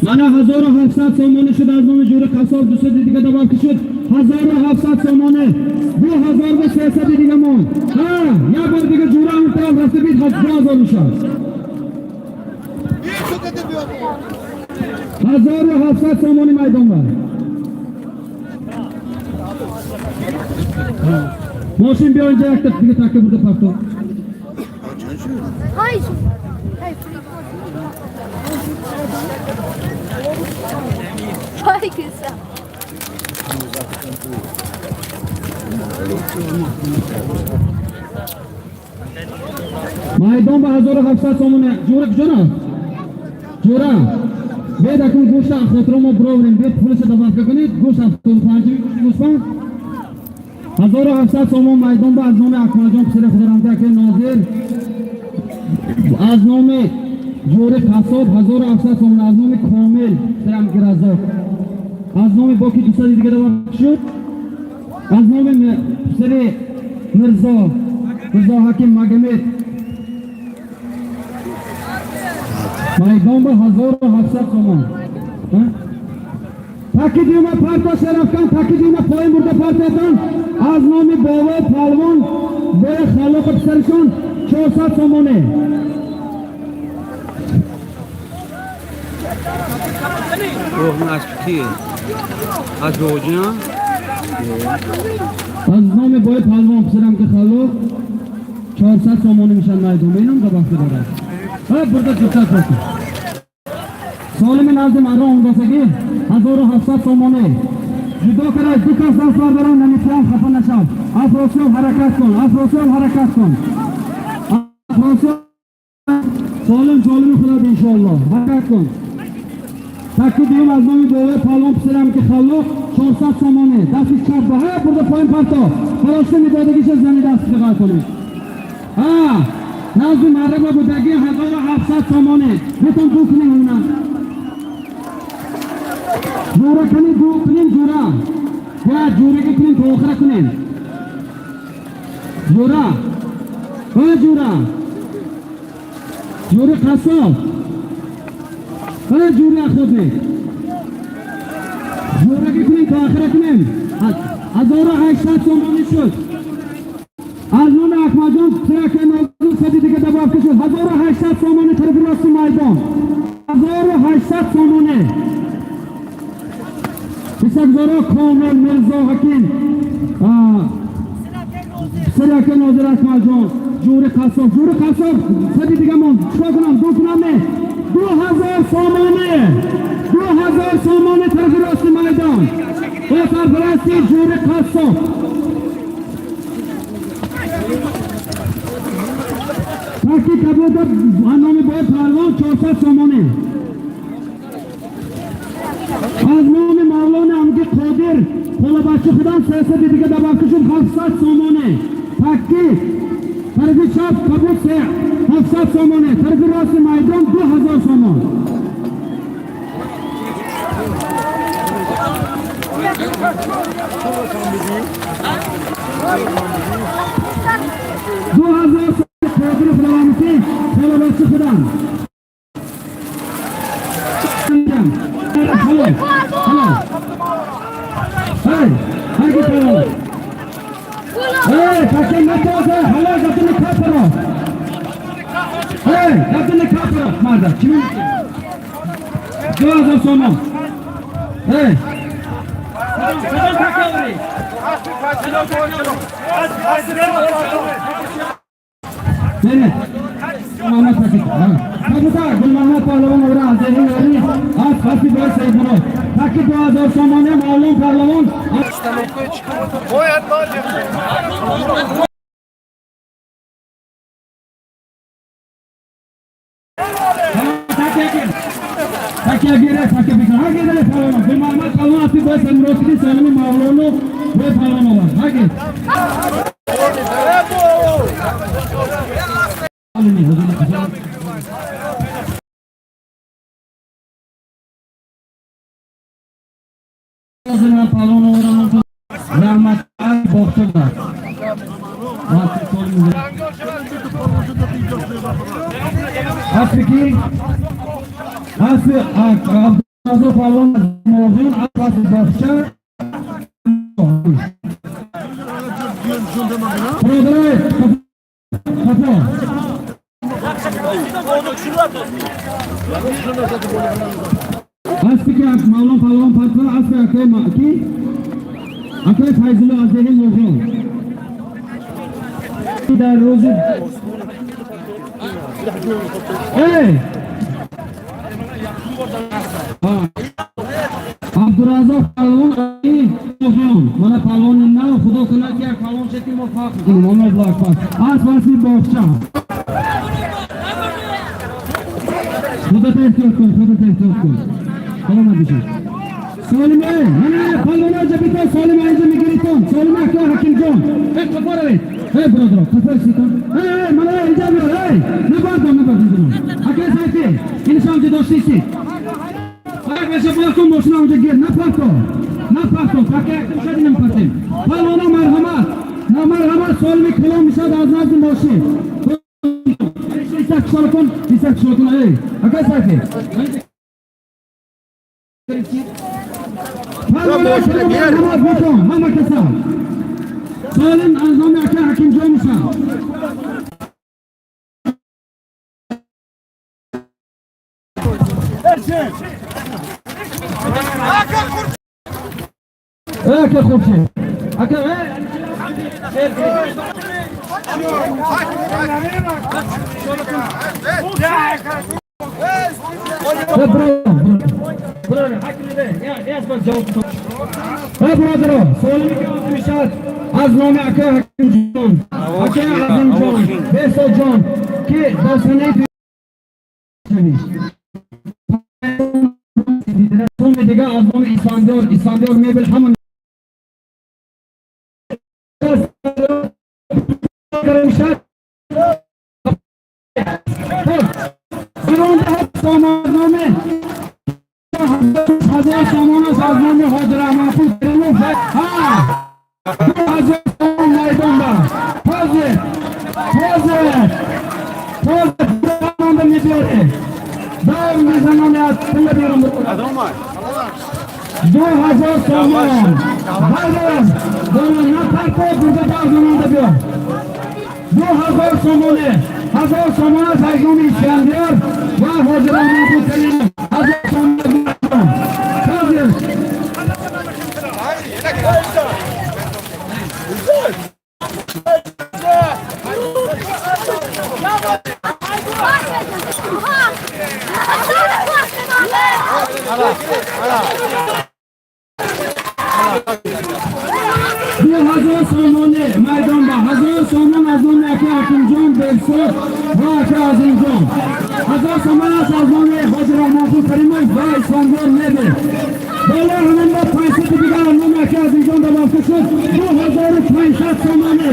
من 1700 سامانه شد از نام جور قصاب 200 دیگه دباب شد. 1700 سامانه 2300 دیگه مون. ها یه بار دیگه جوره اون طرف رفته بید 2000 میشد. 1700 سامانه میدان بر. ماشین بیا اینجا یک دیگه تکه برده پرتو. میدان به 1700 سامانه. جوره کجا جوره بید اکن گوشت خاطر ما براوریم. بید پولش دفعه کنید. گوشت 75 گوشت 1700 سامان میدان به از نام اکمل جان پسر خدا رحمت که ناظر از نام جوره قصاب 1700 سامان. از نام کامل پسرم گرزاق از نام باکی 200 دیگه دفعه شد. از نام پسر مرزا حکیم مگمت میدان به 1700 سامان. تکی دیومه پرتا شرف کن. تکی دیومه پایین برده پرتاتان از نام بابا پهلوان به خلاق پسرشون 400 سامانه. از کیه؟ از بوجنا؟ از نام بای پهلوان پسرم که خلاق 400 سامانه میشن میدان. اینم دبخت داره. ها برده 400 سامانه. سالم نزد مردم اندازگی 1700 سامانه. جدا کرد دو کس دست بردارن نمیتونم خفه نشم. افراسیاب حرکت کن، افراسیاب حرکت کن. Афросиёб солим солими худо иншоаллоҳ. Ҳаракат кун. Таки дуюм аз номи бобои палвон писарам ки Халлоқ 400 сомонӣ. Дасти чап ба ҳа бурда поин парто. Халоси мидодагиша зани даст фиғар кунед. Ҳа назди марраба будагӣ 1700 сомонӣ. Битон ду кунем уна. Ҷура кунем, ду кунем ҷура. Я ҷурагӣ кунем то охира кунем. Ҷура. Ҳа ҷура. Ҷури қассоб. Ҳа ҷури охотник. Ҷурагӣ кунем то охира кунем. 1800 сомонӣ шуд. Аз номи Аҳмадҷон тирака нозир сади дига добавка шуд. 1800 сомонӣ тарафи рости майдон. 1800 сомонӣ. Исакзоро Комил Мирзо Ҳаким. Писарака Нозир Акмалҷон. Ҷури қассоб, ҷури қассоб сади дига монд. Чикор кунам? Ду кунам не? 2000 сомонӣ. 2000 сомонӣ тарафи рости майдон. Бо сарпарасти ҷури қассоб. Таки кабуда номи бой палвон 400 сомонӣ. Аз номи Мавлони Амги Қодир қолабачи худам 300 дига добавка шуд 700 сомонӣ. Такки тарафи чап кабуд 700 сомонӣ, тарафи рости майдон 2000 сомон. 2000 сомонӣ Қодир Худовандӣ қолабачи худам. Halol, halol. Hey, hangi halol? Hey, takım ne halol gapini kaparo. Hey, gapini kaparo. Marda, kimin? 2000 somon. Hey. Sadan takavri. Evet. Muhammed Fakir. Kabutar, Gul Muhammed Pahlavon ora azeri yori. Az Fasih Boy Said Murod. Taki 2000 somoni Mavlon Pahlavon. Taki agere, taki bikra. Hagi dale Pahlavon. Gul Muhammed Pahlavon Asif Boy Said Murod ki salami Mavlonu Boy Pahlavon olar. Hagi. Rahmat Boxtirlar. Afriki Asli Abdurrazzoq Palvon Mavzun Asli Boxcha. Birodarlar, qafo. Asli Mavlon Palvon Patva Asli akay ki akay Fayzullo Azeri Mavzun. Дар рӯзи эй Абдураззоқ Палвон Мавзун мана палвони нав худо кунад ки як палвон шед ки мо фахр кунем. Аллоҳу акбар. Аз фасли боғча. Худо эҳтиёт кун, худо эҳтиёт кун. Саломат бошед. Солим эй, мана палвоно ҷабито Солим инҷа мегиритон. Солим ака Ҳакимҷон. Эй қафо равед. Эй бародар, қафо иститон. Эй, эй, мана инҷа биё, эй. Набардом, набардом. Ака Сайфи, иншо онҷа доштисид. Ак беша бор кун мошина онҷа гир, напарто. Напарто, таки яким шади намепартем. Палвоно марҳамат. На марҳамат Солими калон мешавад аз назди мошин. Исак шолкун, Исак шолкун, эй. Ака Сайфи. Палвоно марҳамат бикун, ҳама каса. Солим аз номи ака Ҳакимҷон мешавад. Ака Хуршед. Ака, эй. Бародаро, солими ки озӣ мешавад аз номи акаи Ҳакимҷон, акаи Азимҷон, Беҳсодҷон, ки дар санаи суми дигар аз номи Исфандиёр, Исфандиёр мебел ҳама сомонноме 1000 сомон аст аз номи Ҳоҷи Раҳматпур Каримов. Ҳа, 2000 сомон майдон ба ҳозир, ҳозир, ҳозир монда мебиёре, дор мезаноне аз пула берун. 2000 сомон бардор, дона напарто, бурда барзанонда биёр. 2000 сомоне, 1000 сомон аст аз номи Искандиёр ва Ҳоҷи Раҳматпур Каримов. 1000 сомон ҳозир. 2000 сомоне майдон ба 1000 сомон аз номи ака Ҳакимҷон Белсод ва ака Азимҷон. 1000 сомон аст аз номи Ҳоҷи Раҳмонпур Каримов ва Исфандиёр мебел. Боло ҳамин ба 500 дигар аз номи ака Азимҷон добавка шуд, 2500 сомоне.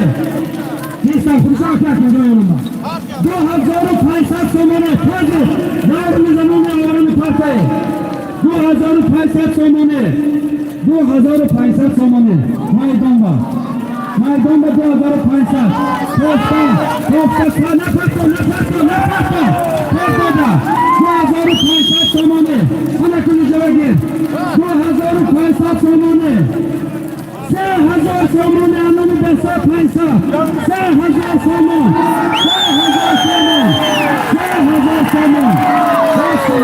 Нестам, фурӯша, ака Ҳакимҷон ёнама. 2500 сомоне ҳозир давр мезанони аввалини партае. 2500 сомоне, 2500 сомоне майдон ба, майдон ба 2500. Кофта, кофта, напарто, напарто, напарто, кофтада 2500 сомоне. Ана куни ҷавагир, 2500 сомоне. 3000 сомоне аноми беса 500, 3000 сомон, 3000 сомон, 3000 сомон. Кофта.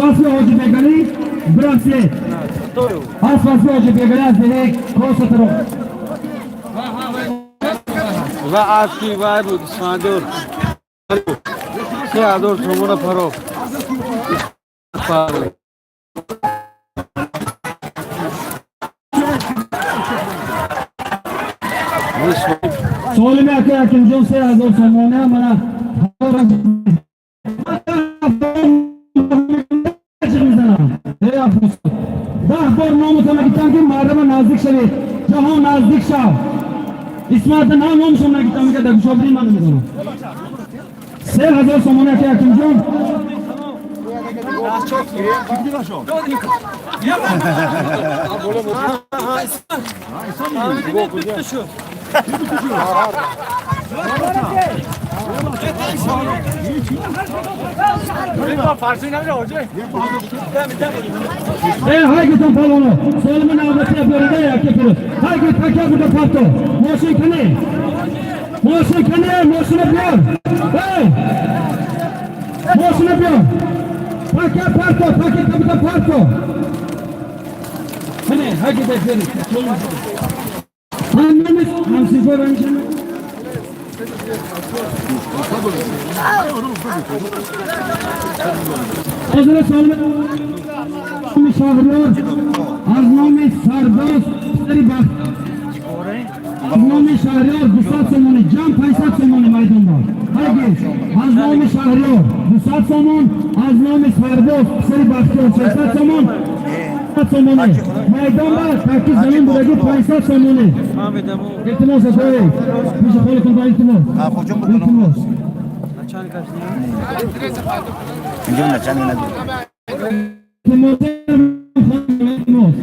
Аз Ҳоҷи Бегалӣ бирақсе, аз фасли Ҳоҷи Бегалӣ аз деҳаи Косатро. Ва аски вай буд, Исфандиёр 3000 сомона фарох. Солими ака Ҳакимҷон 3000 сомона мана 10 бор номутон нагитам, ки мардама наздик шавед, ҷаҳон наздик шав. Исмата на номшон нагитам, ки дар гушобини ман намедонам. 3000 сомона ака Ҳакимҷон. Э, ҳайгитон палоно солими навбати биёрида яке фирӯз ҳайги така буда парто. Мошин кане, мошин кане, мошина биёр, эй, мошина биёр. Пака парто, пака кабута парто. Кане ҳайгита биёри. Ҳаммамиз ҳамсинфой ва ҳамшама. Ҳозира солими Шаҳриёр аз номи Сарбоз писари Бахт, аз номи Шаҳриёр 200 сомони, ҷамъ 500 сомони майдон бар. Ҳаргиз аз номи Шаҳриёр 200 сомон, аз номи Сарбоз писари Бахтиёр 600 сомон сомони майдон бар. Таки замин будаги 500 сомони. Илтимос, акои пеши холатон ба, илтимос, илтимос. Илтимос, илтимос.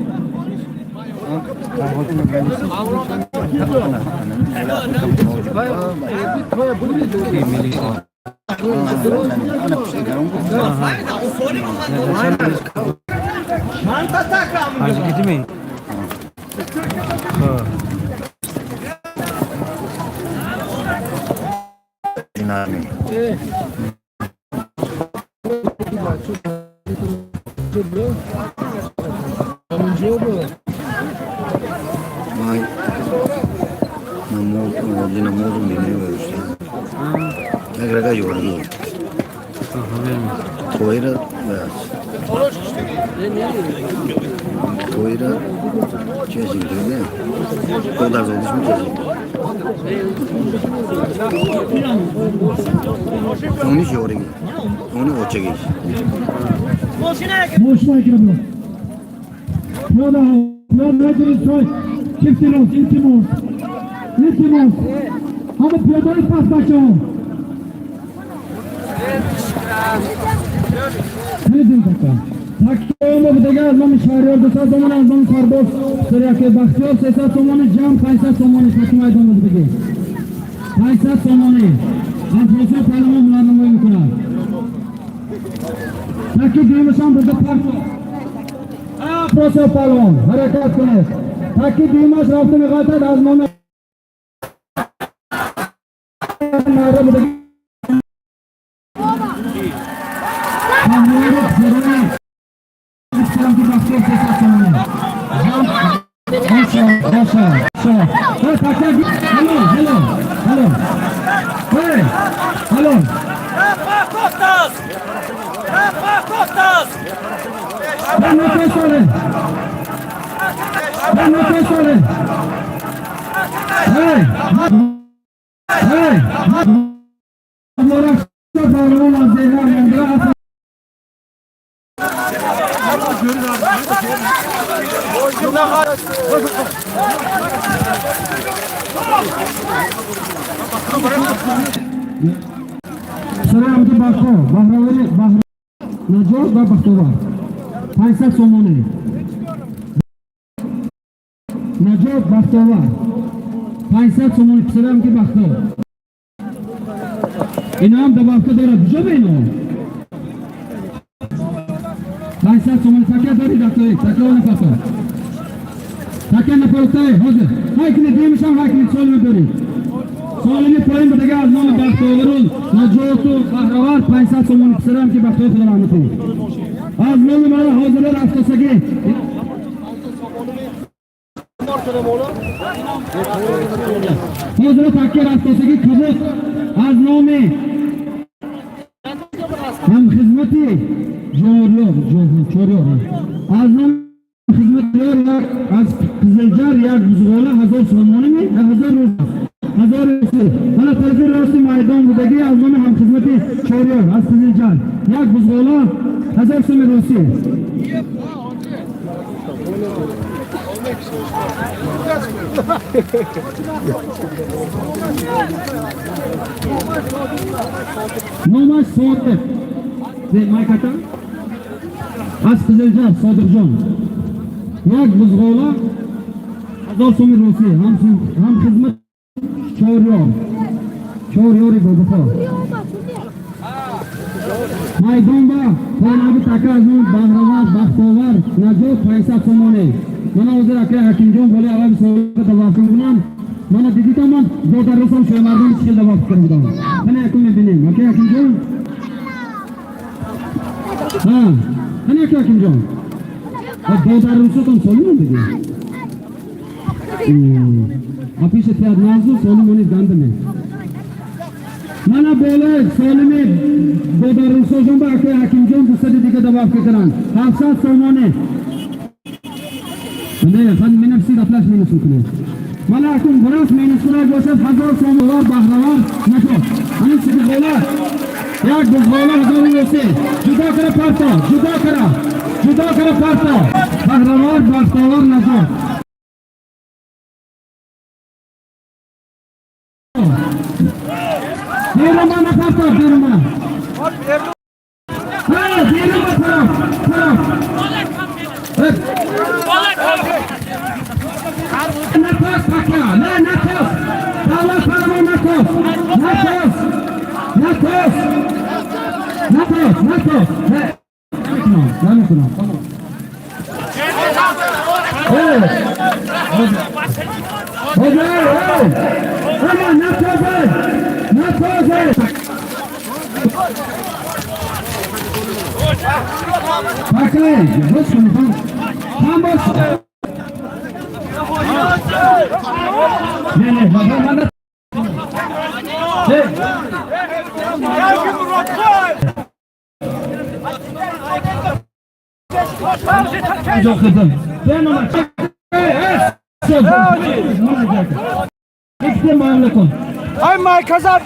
To'yra chezingda. Qo'llar zo'dishmi chezing. Uni yo'rigi. Uni o'chagi. Мошина кирабо. Пиёда, пиёда ҷири сой. Чифтилос, илтимос. Илтимос. Ҳама пиёдаи пас бачаҳо. Медин така. Такиёмо дига аз номи Шаҳриёр 200 сомон, аз номи Сарбоз Сиряки Бахтиёр 300 сомони, ҷамъ 500 сомони таки майдон будиги. 500 сомони. Афросиёб паҳлавон ҳунарнамоӣ мекунад. Таки дуюмашам бурда парто. Афросиёб паҳлавон, ҳаракат кунед. Таки дуюмаш рафта меғалтад аз номи Нара будаги. Паҳлавони Пирона Исламки Бахтиёр 300 сомони. Ҷамъ Боша, боша, боша. Эй, така, ҳало, ҳало, ҳало. Эй, ҳало. Не, натосоре. Эй, эй, Муборак паҳлавон аз деҳа мондра. Сарои Бахо, Баҳравари Баҳр Наҷот ва Бахтовар. 500 сомонӣ. Наҷот Бахтовар. 500 сомонӣ писарам ки Бахто. Ино ҳам добавка дорад. Куҷо ба ино? 500 сомонӣ такя дорӣ дактои, такя нафасо. Такя нафасои, ҳозир. Ҳай кунед, дуюмашам ҳай кунед, солима дорӣ. Солими поин дига аз номи Бахтовару Наҷоту Баҳравар 500 сомонӣ писарам ки Бахтовар худо раҳмат кунад. Аз номи мана ҳозира рафтосагӣ. Ҳозира такя рафтосагӣ кабуд аз номи ҳам хизмати ҷориёр, чориёр. Аз номи хизмати як аз Қизилҷар як бузғола 1000 сомонӣ ми 1000 рӯз. 1000 рӯз. Мана тарафи рости майдон будагӣ аз номи ҳамхизмати чориёр аз Қизилҷар як бузғола 1000 суми русӣ. Номаш Содиқ. Майката? Аз Қизилҷар Содиқҷон. Як бузғола 1000 суми русӣ ҳам хизмат чориёр. Чориёри Бобухор. Майдон ба хонаги така аз номи Баҳравар, Бахтовар, Наҷот 500 сомонӣ. Мана ҳозир акай Ҳакимҷон боли аввали соҳиба таваффуқ кунам. Мана дидитам ман додарусам шоҳмардон чӣ хел таваффуқ карда будам. Мана якум мебинем. Акай Ҳакимҷон? Ҳа, мана акай Ҳакимҷон. Додарусатон солим диги? Апиша тиад назу солим онид гандаме. Мана болои солими додарусоҷон ба акай Ҳакимҷон 200 дига таваффуқ карданд. 700 сомонӣ. Не, фан менависид атлаш минус мекунед. Мана акун бурас минус кунад бошад 1000 сомон Баҳравар Наҷот. Ҳамин чи бузғола? Як бузғола 1000 русӣ. Ҷудо кара парто, ҷудо кара. Ҷудо кара парто. Баҳравар, Бахтовар, Наҷот. Берун ба парто, берун ба. Ҳа, берун ба тараф, тараф. Накос пока, не, накос. Давлат паҳлавон накос. Накос. Накос. Накос, накос. Не. Намекунам, намекунам. Эй! Эй, эй! Ама накозе! Накозе! Такай, бош кунед. Там бош. Не, не, не, не. Эй! Ay markaza.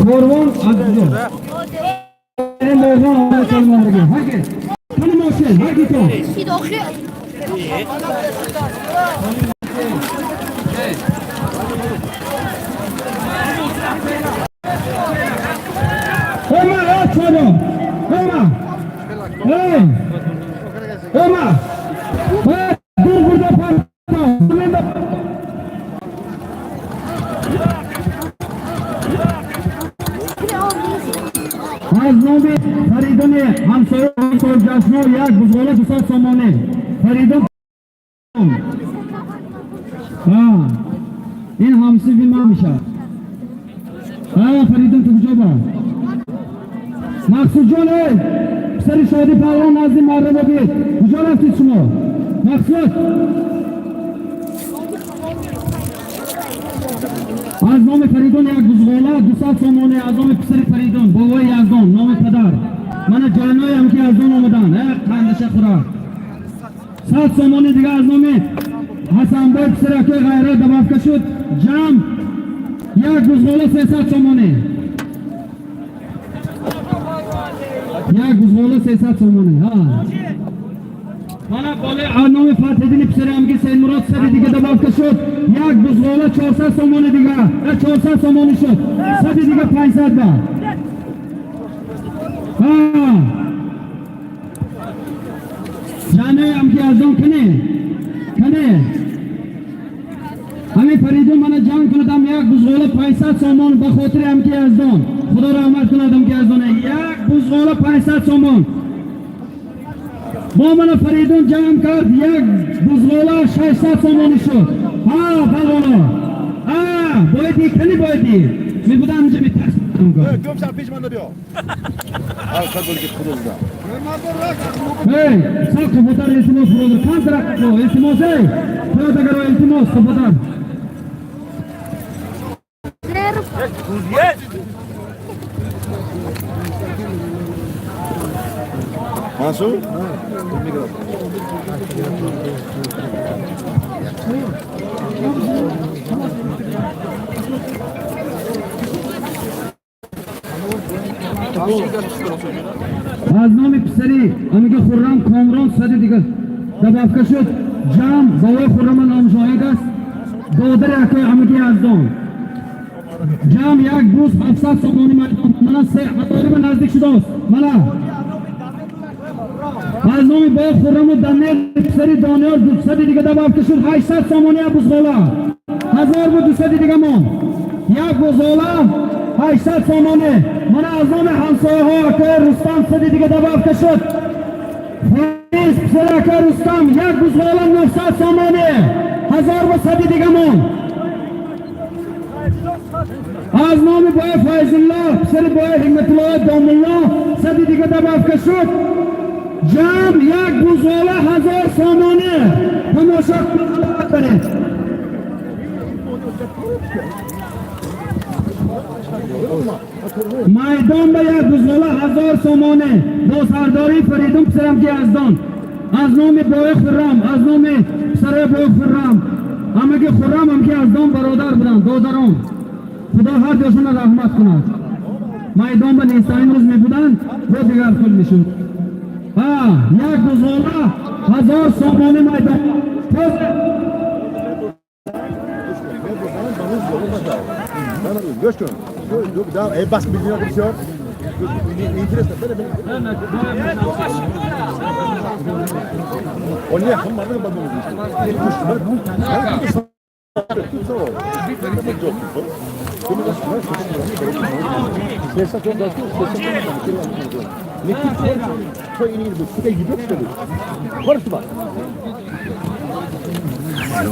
Korvon azizim. از نام فریدون همسایه جشنو یک بزغاله 200 سامانه فریدون. ها این همسایه ما میشه. ها فریدون تو کجا با مقصود جان ای پسر شادی پهلوان نزد مردم بید کجا رفتید شما مقصود؟ از نام فریدون یک بزغاله 200 سامانه از نام پسر فریدون بابای یزدان نام پدر من جانای هم که یزدان آمدن قندشه خوراک 100 سامانه دیگه از نام حسن بای پسر اکوی غیره دبافکه شد جمع یک بزغاله 300 سامانه یک بزغاله 300 سامانه. ها من بالای نام فتحدین پسر هم که سید مراد سر دیگه دبافکه شد یک بزغاله 400 سامانه دیگه 400 سامانه شد صد دیگه 500 با. ها جانه هم که از اون کنه کنه همین فریدون من جان کندم یک بزغاله 500 سامان به خاطر هم که از اون خدا رحمت کندم که از اون یک بزغاله 500 سامان با من فریدون جمع کرد یک بزغاله 600 سامانی شد. ها پهلوانا ها بایدی کنی بایدی می بودم اینجا میترسیدم. گم شو پیش من بیا. Hey, sal kafatar iltimos birodar, kontrakt bu iltimos ey. Piyodagar iltimos kafatar. Mansur? از نام پسری امیگه خرم کامران صد دیگه دبافکه شد جمع بابای خرم نام شاهد است دادر اکای امیگه یزدان جمع یک بوز 700 سامانی میدان من سه هزار نزدیک شده است. من از نام بابای خرم و دانیل پسری دانیال 200 دیگه دبافکه شد 800 سامانی بوزغاله 1200 دیگه مان یک بوزغاله 800 سامانه. من از نام همسایه ها اکای رستم صد دیگه دبافکه شد فیض پسر اکای رستم یک بزغاله 900 سامانه 1100 دیگه مان. از نام بای فیض الله پسر بای حکمت الله دامالله صد دیگه دبافکه شد جمع یک بزغاله 1000 سامانه. تماشا کنید. میدان به یک بزغاله 1000 سامانه با سرداری فریدون پسرم که یزدان از نام بای خرم از نام پسر بای خرم همه که خرم هم که یزدان برادر بودن دادران خدا هر دوشون رحمت کند. میدان به نیستان روز می بودن با دیگر کل می شد. ها یک بزغاله 1000 سامانه میدان. گوش کن. ای بس میلیون بسیار интересно. Он не هم مردم بدون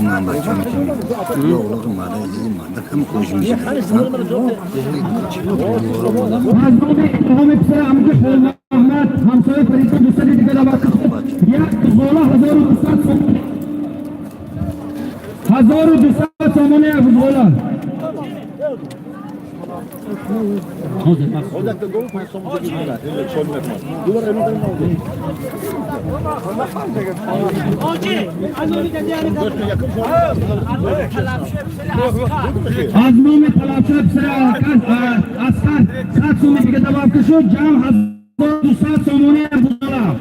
من بچه میتونی اغلاق مرده عزیز مرده هم خوش میشه. از نام اتهام پسر عموی خیل محمد همسایه فریدون دوستان دیگه دعوت شد. یک بزغاله 1200 سومانی، 1200 سومانی یک بزغاله. از نام طلبشه پسر اسقر 100 سومانی دیگه دعوت شد. جمع 1200 سومانی یک بزغاله.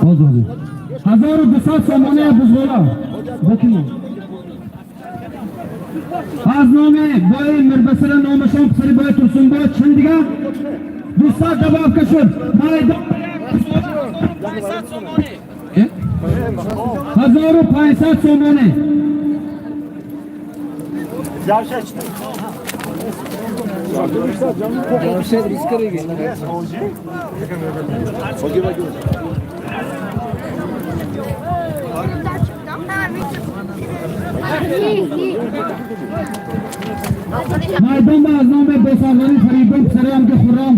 باز باز 1200 سومانی یک بزغاله. بکیمون از نام بای مربسر نامشان پسری بای ترسون بای چند دیگه 200 دباب کشد. میدان 1500 سومانی. میدان با از نام بسرداری فریدون پسری هم که خورم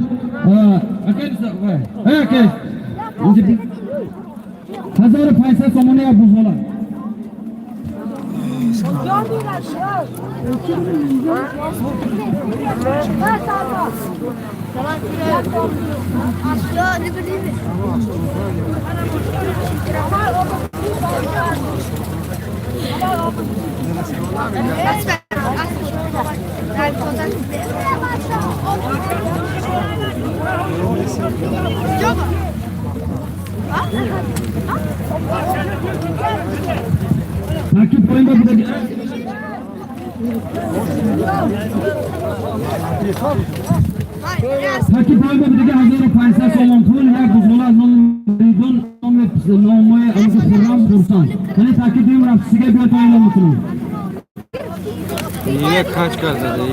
1500 سومانی یک بزغاله. تاکید پایین با بودگی. تاکید پایین با بودگی 1500 سومان پول یک بزغاله از نام فریدون نام نامه عموی خرم خرسان. یعنی تاکید دیم رفت سیگه بیاد تا اعلام میکنیم. یک kaç kazandı?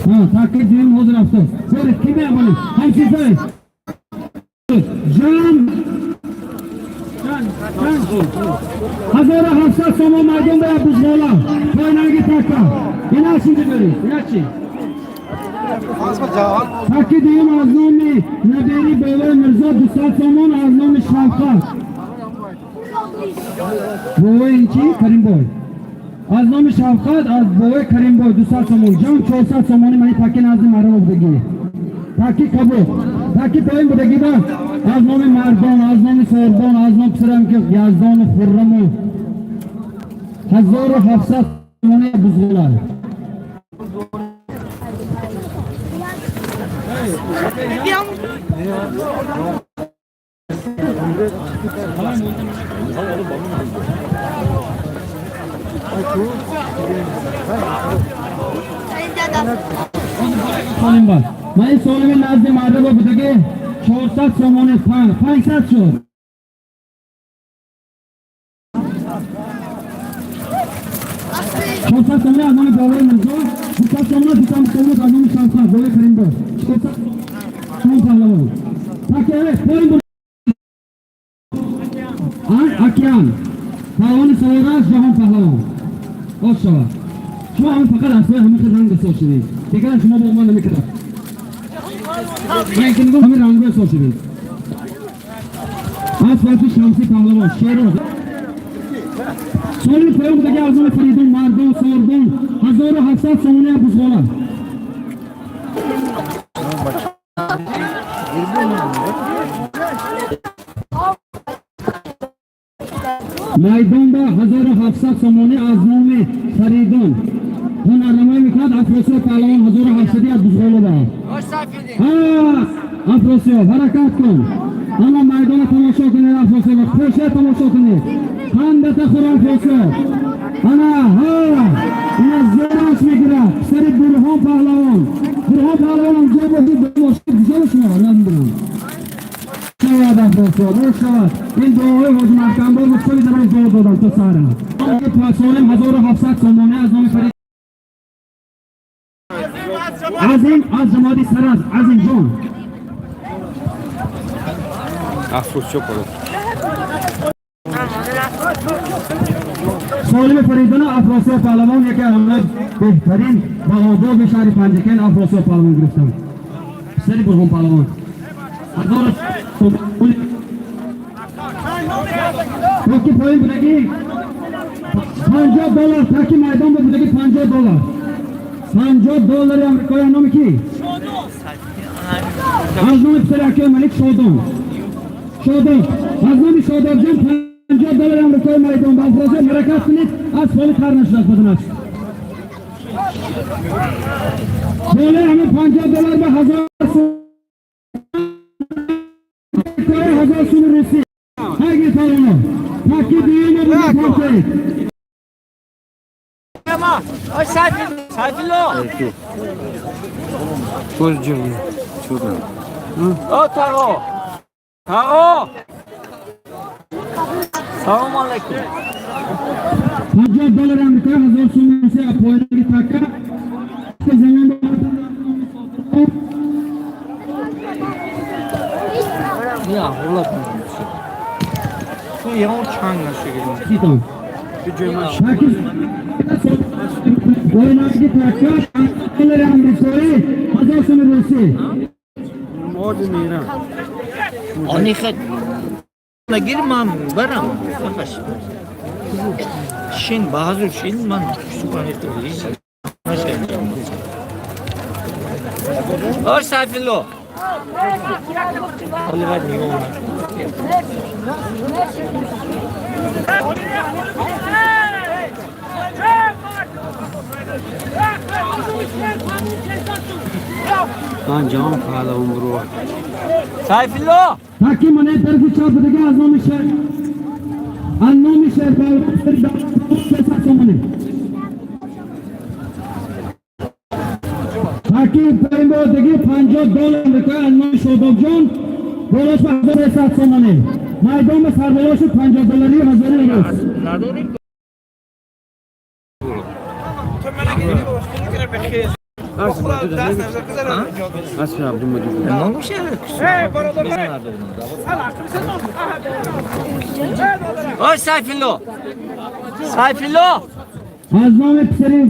ها تاکید دیم حاضر رفته. برید کی می‌کنی؟ همچین جان 1700 سومان مردم به بزغاله پایینگی تکا. اینا چی ببرید؟ اینا چی؟ تاکید دیم از نام نبیری بابای مرزا 200 سومان از نام شفقت بابای این چی؟ کریم بای از نام شفقت از بابای کریم بای 200 سومان. جمع 400 سومانی من تاکی نزد مردم بودگی. تاکی کبو تاکی پایین بودگی با از نام مردان از نام سربان از نام پسرم که یزدان خرم و 1700 سومانی بزغاله. سالم بار من این سالم نزد مردم با بودگی 400 سومانی 500 شد. 400 سومانی از نام بابای مرزا 200 سومانی 200 سومانی از نام شمسان بابای کریم بار 400 سومانی پهلوان. تاکه پایین بود. اکیان پهلوان سوارش جهان پهلوان. باش شود شما همین فقط اصلا همین خیلی رنگ ساز شدید دیگر شما با من نمیکرد. من که میگم همین رنگ ساز شدید. از فرقی شمسی پهلوان شیراز سالی پایان بودگی از نام فریدون مردان ساردان 1700 سومانی بزغاله. میدان با 1700 سومانی از نام فریدون هنرنمایی میکند. افراسیاب پهلوان 1700 از بزغاله با. افراسیاب حرکت کن. اما میدان تماشا کنید. افراسیاب خوشه تماشا کنید. خندت خور افراسیاب. انا ها اینا زیرش میگیره پسر برهان پهلوان. برهان پهلوان هم جا بودید تماشا گذار شما نمیدونم. شود افراسیاب شود. این دعای حاج محکم بود خیلی در دعا دادم تا سرم. سالم 1700 سومانی از نام فرید عظیم از جماعت سرز عظیم جان. Афросиёб боло. Солим Фаридуна Афросиёб паҳлавон яке аз беҳтарин ва одоби шаҳри Панҷакент Афросиёб паҳлавон гирифтанд. Писари Бурҳон паҳлавон. Токи поин будагӣ $50 таки майдон будагӣ $50. $50 амрикоӣ номи кӣ? Аз номи писари акаи Малик Шодон. Шодон. Аз номи Шодобҷон $50 амрикои майдон ба Афросиёб ҳаракат кунед, аз холи тар нашудааст баданаш. Болои ҳамин $50 ба 1000 сум русӣ. Ҳаги тарона. Таки дуюма буда партоед. О, таго. Таго. Салом алейкум. $50 амрикоӣ 1000 сум русӣ поинаги така. Замин Не, ҳолат ту ягон чанг нашигирем. Ситон. Поинаги така $50 амрикоӣ 1000 сум русӣ. Они хет нагир ман барам. Шин баҳазур шин ман О, Сайфулло. Ман ҷаҳон паҳлавон буру. Сайфулло. Таки мане тарафи чап будагӣ аз номи шер. Аз номи шер паҳлавон 300 сомонӣ. Таки поин будагӣ $50 амрикоӣ аз номи Шодобҷон болош ба 1300 сомонӣ. Майдон ба сарболо шуд $50 ҳазори рус. О, Сайфулло. Сайфулло. Аз номи писари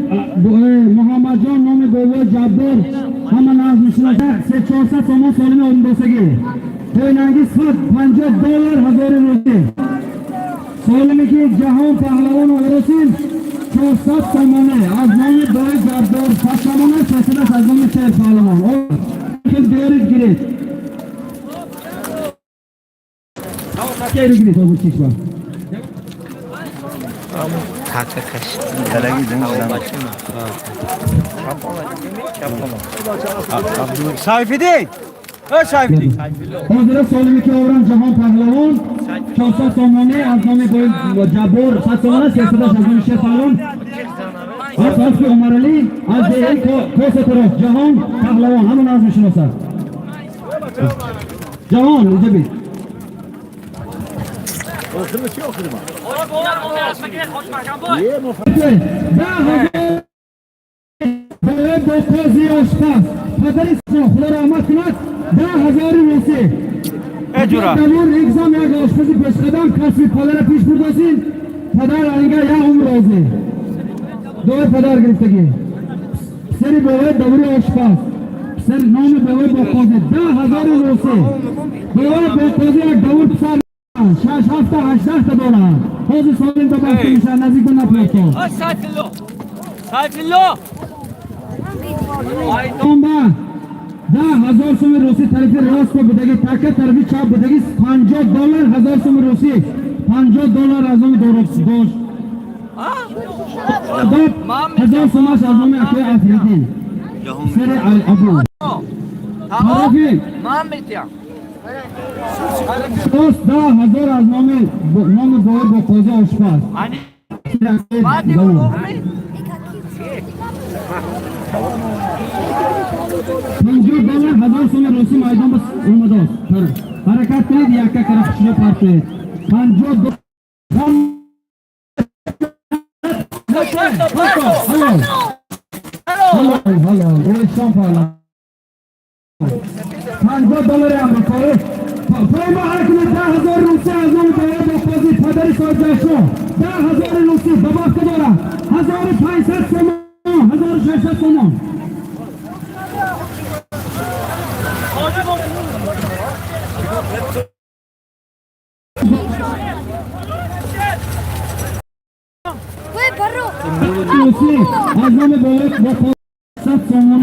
Муҳаммадҷон номи бобои Ҷаббор ҳама нағз мешиносад 300-400 сомон солими ондосагӣ. Поинанги $150 ҳазори русӣ. Солиме ки ҷаҳон паҳлавон оросин 400 сомонӣ аз номи бобои Ҷаббор 100 сомонӣ 600 аз номи шер паҳлавон. Биёрид гиред. Гиред обучишба. Сайфиддин. О, Сайфиддин. Ҳозира солиме ки орам ҷаҳон паҳлавон 400 сомонӣ аз номи бобои Ҷаббор 100 сомонӣ 300 аз номи шер паҳлавон. Аз асби Умаралӣ аз деҳаи Косатароф ҷаҳон паҳлавон ҳама нағз мешиносад. Ҷаҳон инҷа бит. 10,000 бобои Боқози ошпаз падари Худо раҳмат кунад 10,000 русӣ. Давур экзам як ошпази пешқадам касби падара пеш бурдасин падар анга як умр розӣ. Дуои падар гирифтагӣ. Писари бобои Давури ошпаз. Писари номи бобои Боқози 10,000 русӣ. Бобои Боқози як давур писар 6, 7, 8 та дорад. Ҳозир солим ба бахти мешавад наздик ба нафарто. О, Сайфулло. Сайфулло. Томба 10,000 суми русӣ тарафи рост будагӣ така тарафи чап будагӣ $50 1000 суми русӣ. $50 аз номи дорош. 1000 сумаш аз номи акои Афридин. Писари Абу. Тарафи Ман метиям. рост 10,000 аз номи бобои Боқози ошпаз. $50 1000 суми русӣ майдон ба омадааст. Ҳаракат кунед якка кара хушро партоед. $50 Ҳалол O'likson паҳлавон. $50 амрикоӣ. Поин ба ҳаракат соҳибҷашо 10 000 русӣ добавка дорад, 1500 сомон, 1600 сомон. Ой, баро. Русӣ аз номи болои бо 500 сомон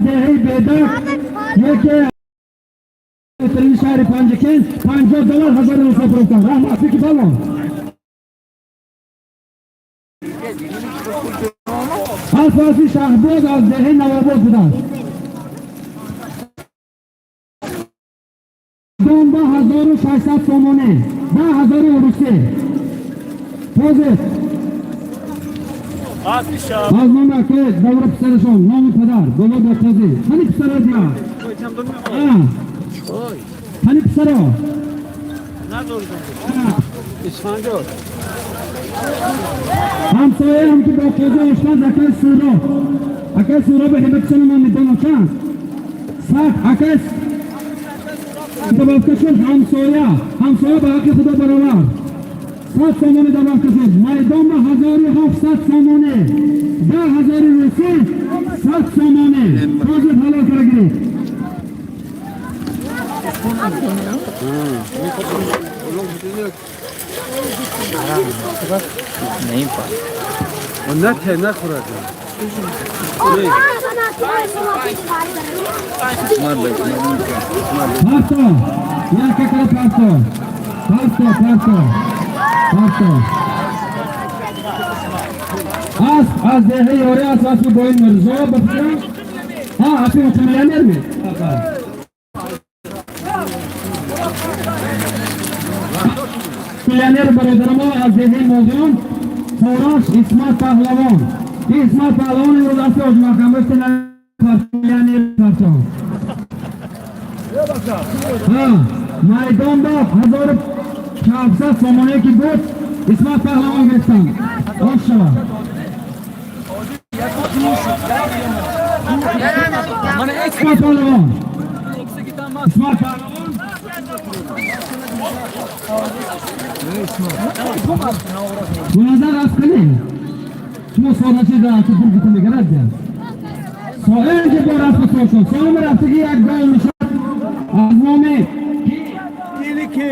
деҳаи Бедак, яке беҳтарини шаҳри Панҷакент, 50 доллар, 1900 фурӯхтан. Раҳмат, фикри балон. Асоси Шаҳбоз аз деҳаи Навобод будааст. Донба 1600 сомонӣ, 10 000 русӣ. Ҳозир аз номи акои давра писарашон, номи падар боло бо қозӣ. Ҳани писаро дия, ҳани писаро. Ҳамсояам ки бо қозӣ ошпаз, акаи Суро, акаи Суро ба ҳиматшона ман медонам чанд сад акаи добавка шуд. Ҳамсоя, ҳамсоя ба ҳаққи Худо баровар, 100 сомонӣ добавка шуд. Майдон ба 1700 сомонӣ, 10 000 русӣ, 100 сомонӣ. Ҳозир ҳалол кара гиред. Не, нахӯрад. Парто, як какара парто, парто, парто, парто. Асп аз деҳаи Ёрӣ аст, аспи бои Мирзо ба фикрам. Ҳа, аспи миллионер ми? Миллионер бародарамо аз деҳаи Молдиён, Фораш Исмат Паҳлавон. Исмат Паҳлавон имрӯз аспи Ҳоҷимаҳкамбошти миллионер парто. Ҳа, майдон ба 1400 сомоние ки буд, Исмат Паҳлавон гирифтанд. Ош шавад. Исмат Паҳлавон. Исмат Паҳлавон. Муназзар аз кунед. Шумо содаши дар пул гуфта мегарад. Соҳил ки бо рафту сол шуд. Солими рафтагӣ як гол мешавад аз номи Кили ки?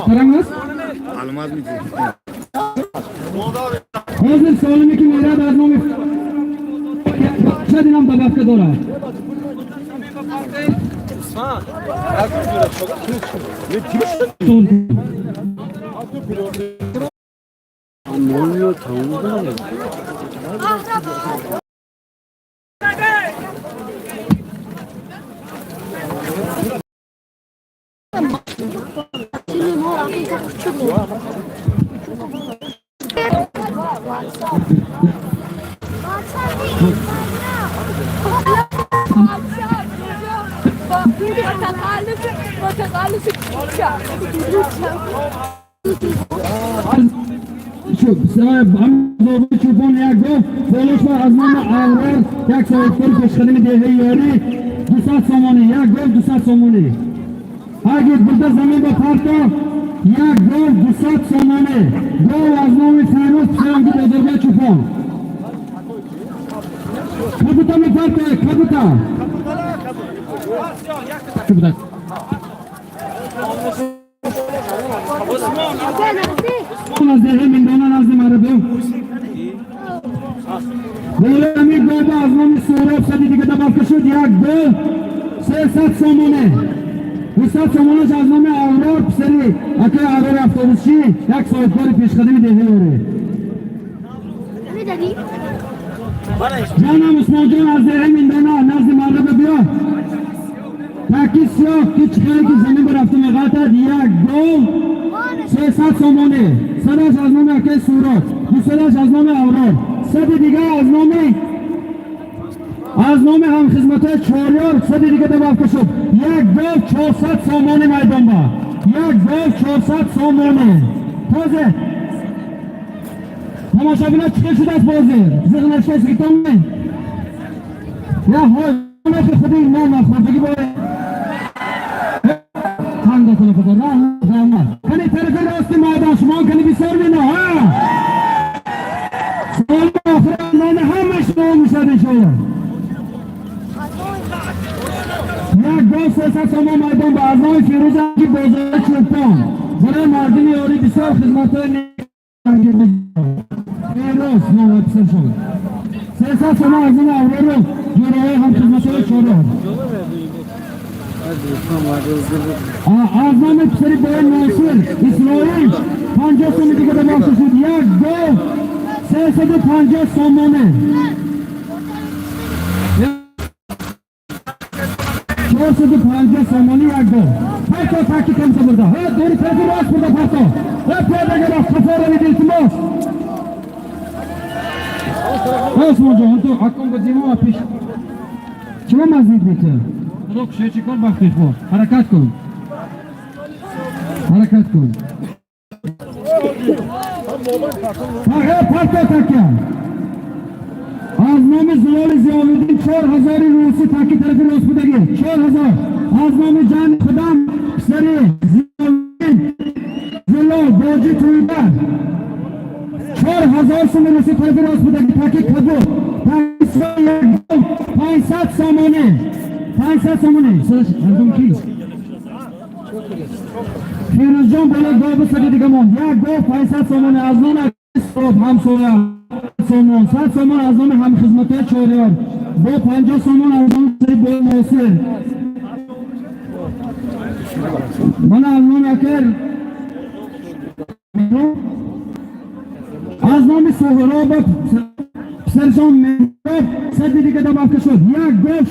Қарам аст? Ҳозир солиме ки мерад аз номи шад инам добавка дорад. Чӯпон як гол болош аз номи Аврор, як соҳибкори пешқадами деҳаи Ёрӣ, 200 сомонӣ, як гол 200 сомонӣ. Ҳаргиз бурда замин ба парто, як гол 200 сомонӣ. Гол аз номи Фирӯз Писаранги бозоргоҳи Чӯпон. Кабута мепарто, кабута. Кабута. Аз деҳаи Миндона назди Марабё. Болои ҳамин голба аз номи Суҳроб сади дига добавка шуд, як гол 300 сомонӣ. 200 сомонаш аз номи Аврор писари акаи Аврори автобусчӣ, як соҳибкори пешқадами деҳаи Ёрӣ. Ҷонам Усмонҷон аз деҳаи Миндона назди Марраба биё. Таки сиёҳ ки чӣ хеле ки замин ба рафта меғалтад, як гол 300 сомонӣ. Садаш аз номи акаи Сурот, дусадаш аз номи Аврор, сади дига аз номи ҳамхизматҳои Чорёр, сади дига добавка шуд. Як гол 400 сомонӣ майдонба. Як гол 400 сомонӣ. Тоза тамошобинҳо чӣ хел шудааст бозӣ? Зиғ нашкастгитонме? Я ҳой худи мо нахӯрдагӣ бо хандатона худо раҳмат. Як гов 300 сомон майдон ба аз номи Фирӯз ки бозори Чӯпон барои мардуми ёрӣ бисёр хизматҳои Фирӯз номи писаршон 300 сомон аз номи аврору ҷӯраҳои ҳамхизматҳои чорор аз номи писари бои Носир Исроил 50 соми дига ба бахша шуд. Як гов 350 сомоне, 450 сомонӣ як гов. Парто, таки камса бурда, ҳа, дори тарафи рост бурда парто, ҳа, пиёдага рост қафо равид, илтимос. Осмонҷон, ту акун ба зимо пеш чима мазид мета. Худо кушои, чӣ кор бахти хо. Ҳаракат кун, ҳаракат кун. Ҳа, парто, такя аз номи Зилоли Зиёвиддин 4000 русӣ, таки тарафи рост будагӣ 4000 аз номи ҷани худам писари Зиёвиддин Зилол боҷи тӯйба 4000 суми русӣ, тарафи рост будагӣ, таки кабуд 500 сомонӣ, 500 сомонӣ. Мардум ки Фирӯзҷон бола гову сади дига монд. Як гов 500 сомонӣ аз номи ҳамсоя сомон, 100 сомон аз номи ҳамхизматҳои чорёр бо 50 сомон аз номи писари бои Носир. Мана аз номи акер аз номи Соҳроба писаршон Меҳроб сади дига добавка шуд. Як гов.